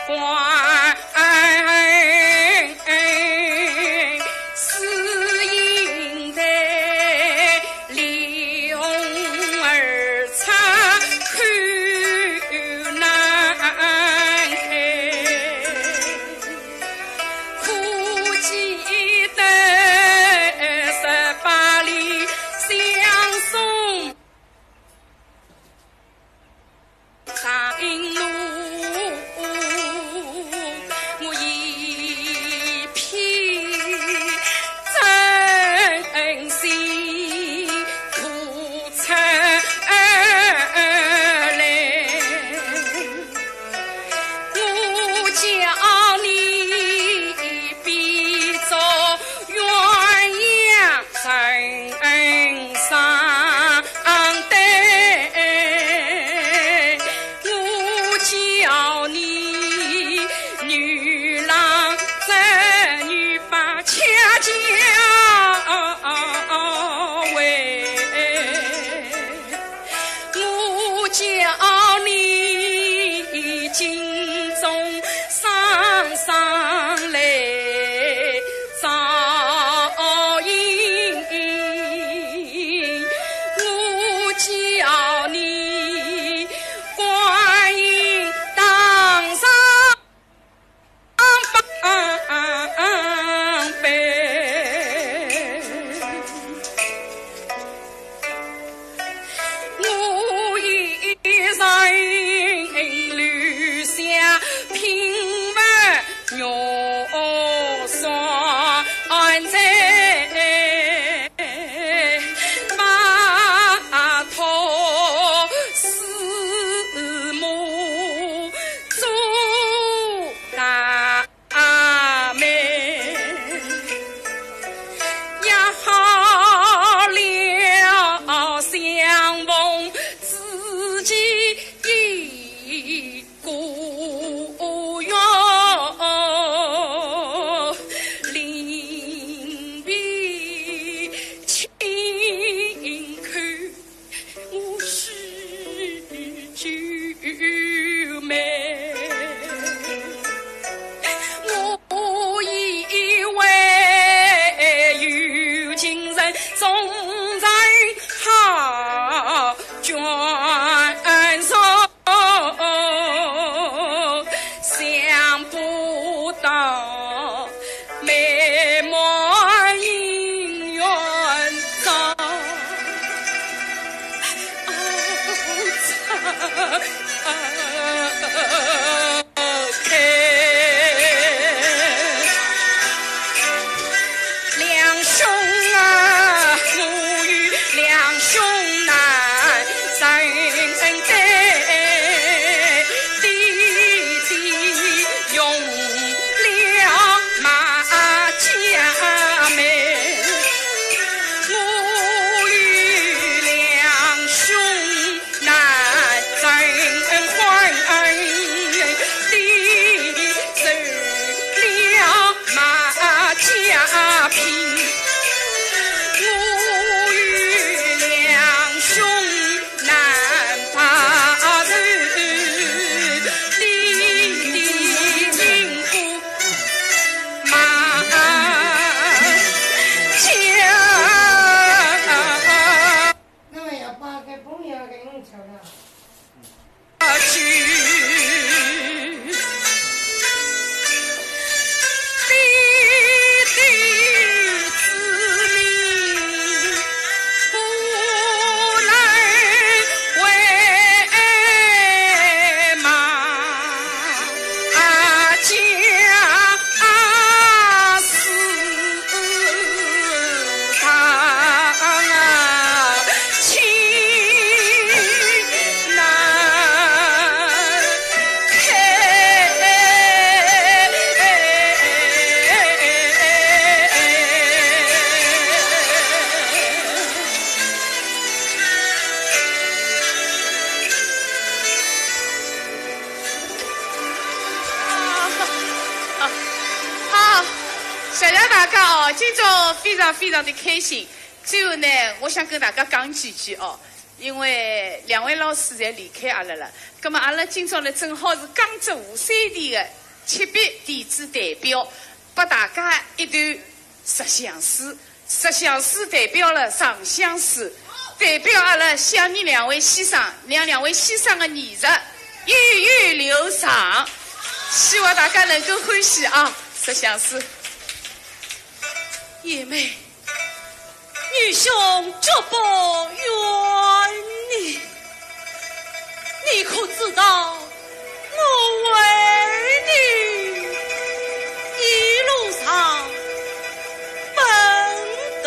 观世音台，莲红而插口难开，可见得十八里香送 长路，我一片真心吐出来。我叫你别做鸳鸯成双对，我叫你女郎织女把恰恰为。 我叫你金钟双双来照应，我叫你观音堂上 我一人留下品物玉刷簪，拜托师母做大 妹，约好了相逢之期一个月，临别亲口 我许九妹，我以为有情人终成好眷属，想不到 美满姻缘照开。两兄啊，我与两兄难成对。 弟弟用了马骡妹，我与两兄难成欢。弟弟受了马骡聘，我与两兄 难把人的金箍马铗。那么要把这朋友给弄走了。 去。弟弟之命不能为马家事。 啊，谢谢大家哦，今朝非常非常的开心。最后呢，我想跟大家讲几句哦。因为两位老师侪离开阿拉了，葛末阿拉今朝呢，正好是江浙沪三地的七笔弟子代表，拨大家一段十相思。十相思代表了长相思，代表阿拉想念两位先生，让两位先生的艺术源远流长。希望大家能够欢喜啊！十相思。 贤妹，愚兄绝不怨你，你可知道我为你一路上奔腾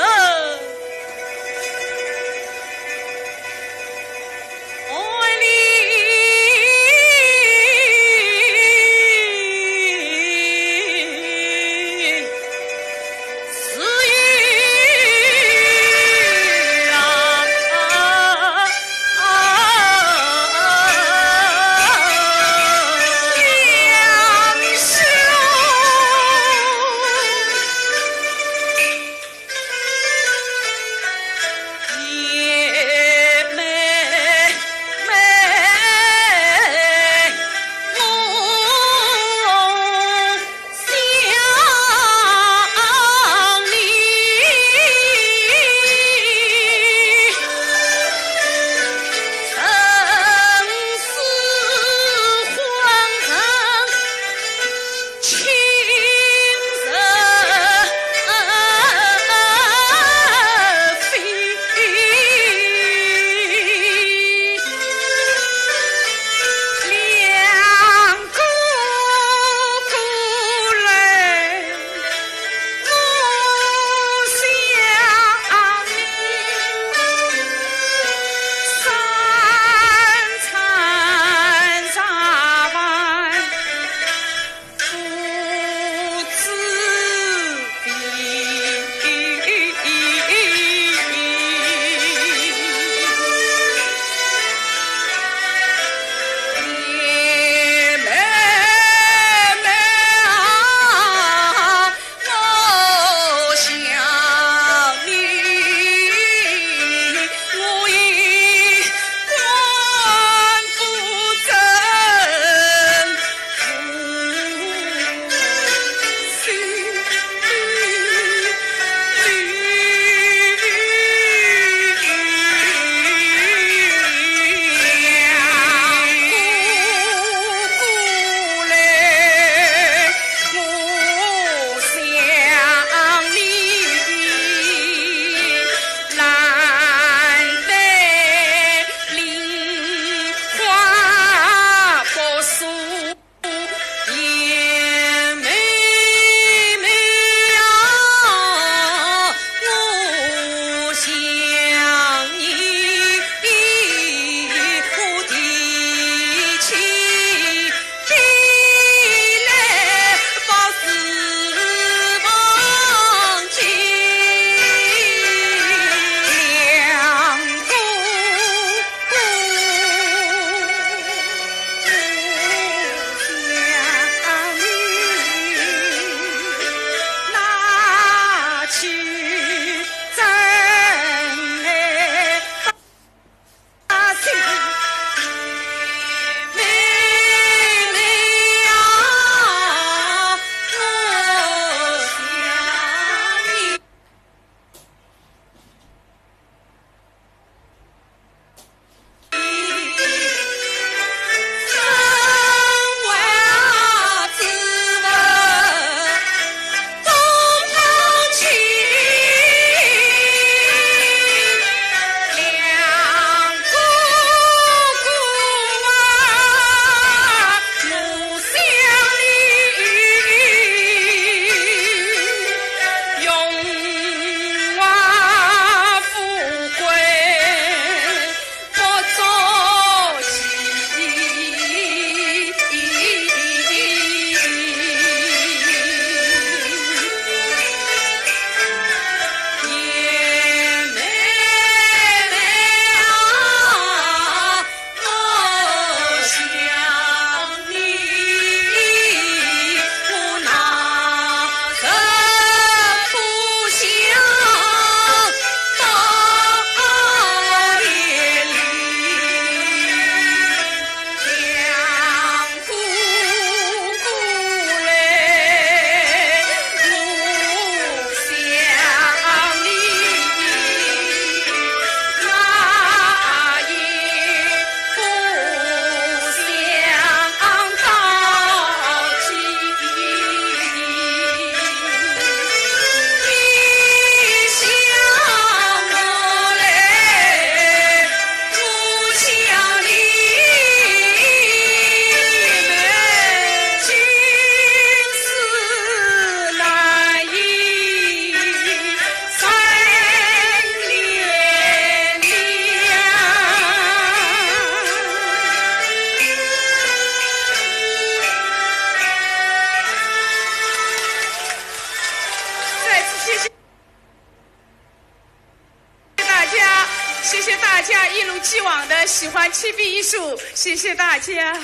喜欢七B一树，谢谢大家。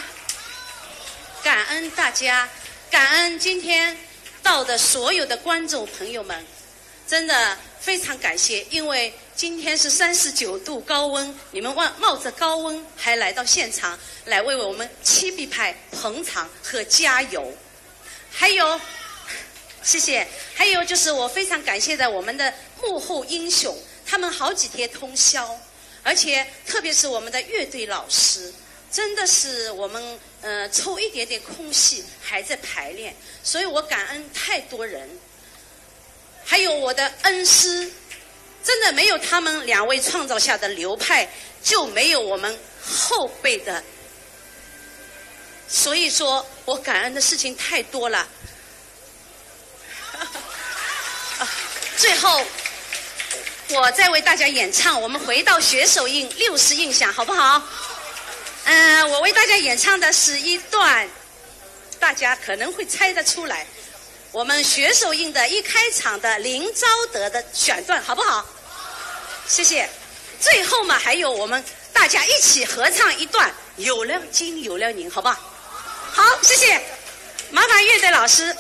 感恩大家，感恩今天到的所有的观众朋友们，真的非常感谢，因为今天是三十九度高温，你们冒，冒着高温还来到现场，来为我们七B派捧场和加油。还有，谢谢。还有就是我非常感谢的我们的幕后英雄，他们好几天通宵，而且特别是我们的乐队老师，真的是我们，呃，抽一点点空隙还在排练，所以我感恩太多人。还有我的恩师，真的没有他们两位创造下的流派，就没有我们后辈的。所以说我感恩的事情太多了。最后，我再为大家演唱，我们回到学手印六十印象，好不好？嗯，我为大家演唱的是一段，大家可能会猜得出来，我们学手印的一开场的林昭德的选段，好不好？谢谢。最后嘛，还有我们大家一起合唱一段《有了金有了银》，好不好？好，谢谢。麻烦乐队老师。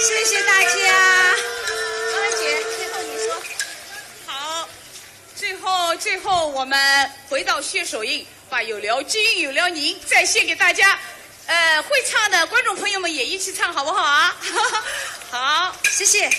谢谢大家。芳芳姐，最后你说。好，最后，最后我们回到学手印，把《有了金有了银》再献给大家。呃，会唱的观众朋友们也一起唱，好不好啊？好，谢谢。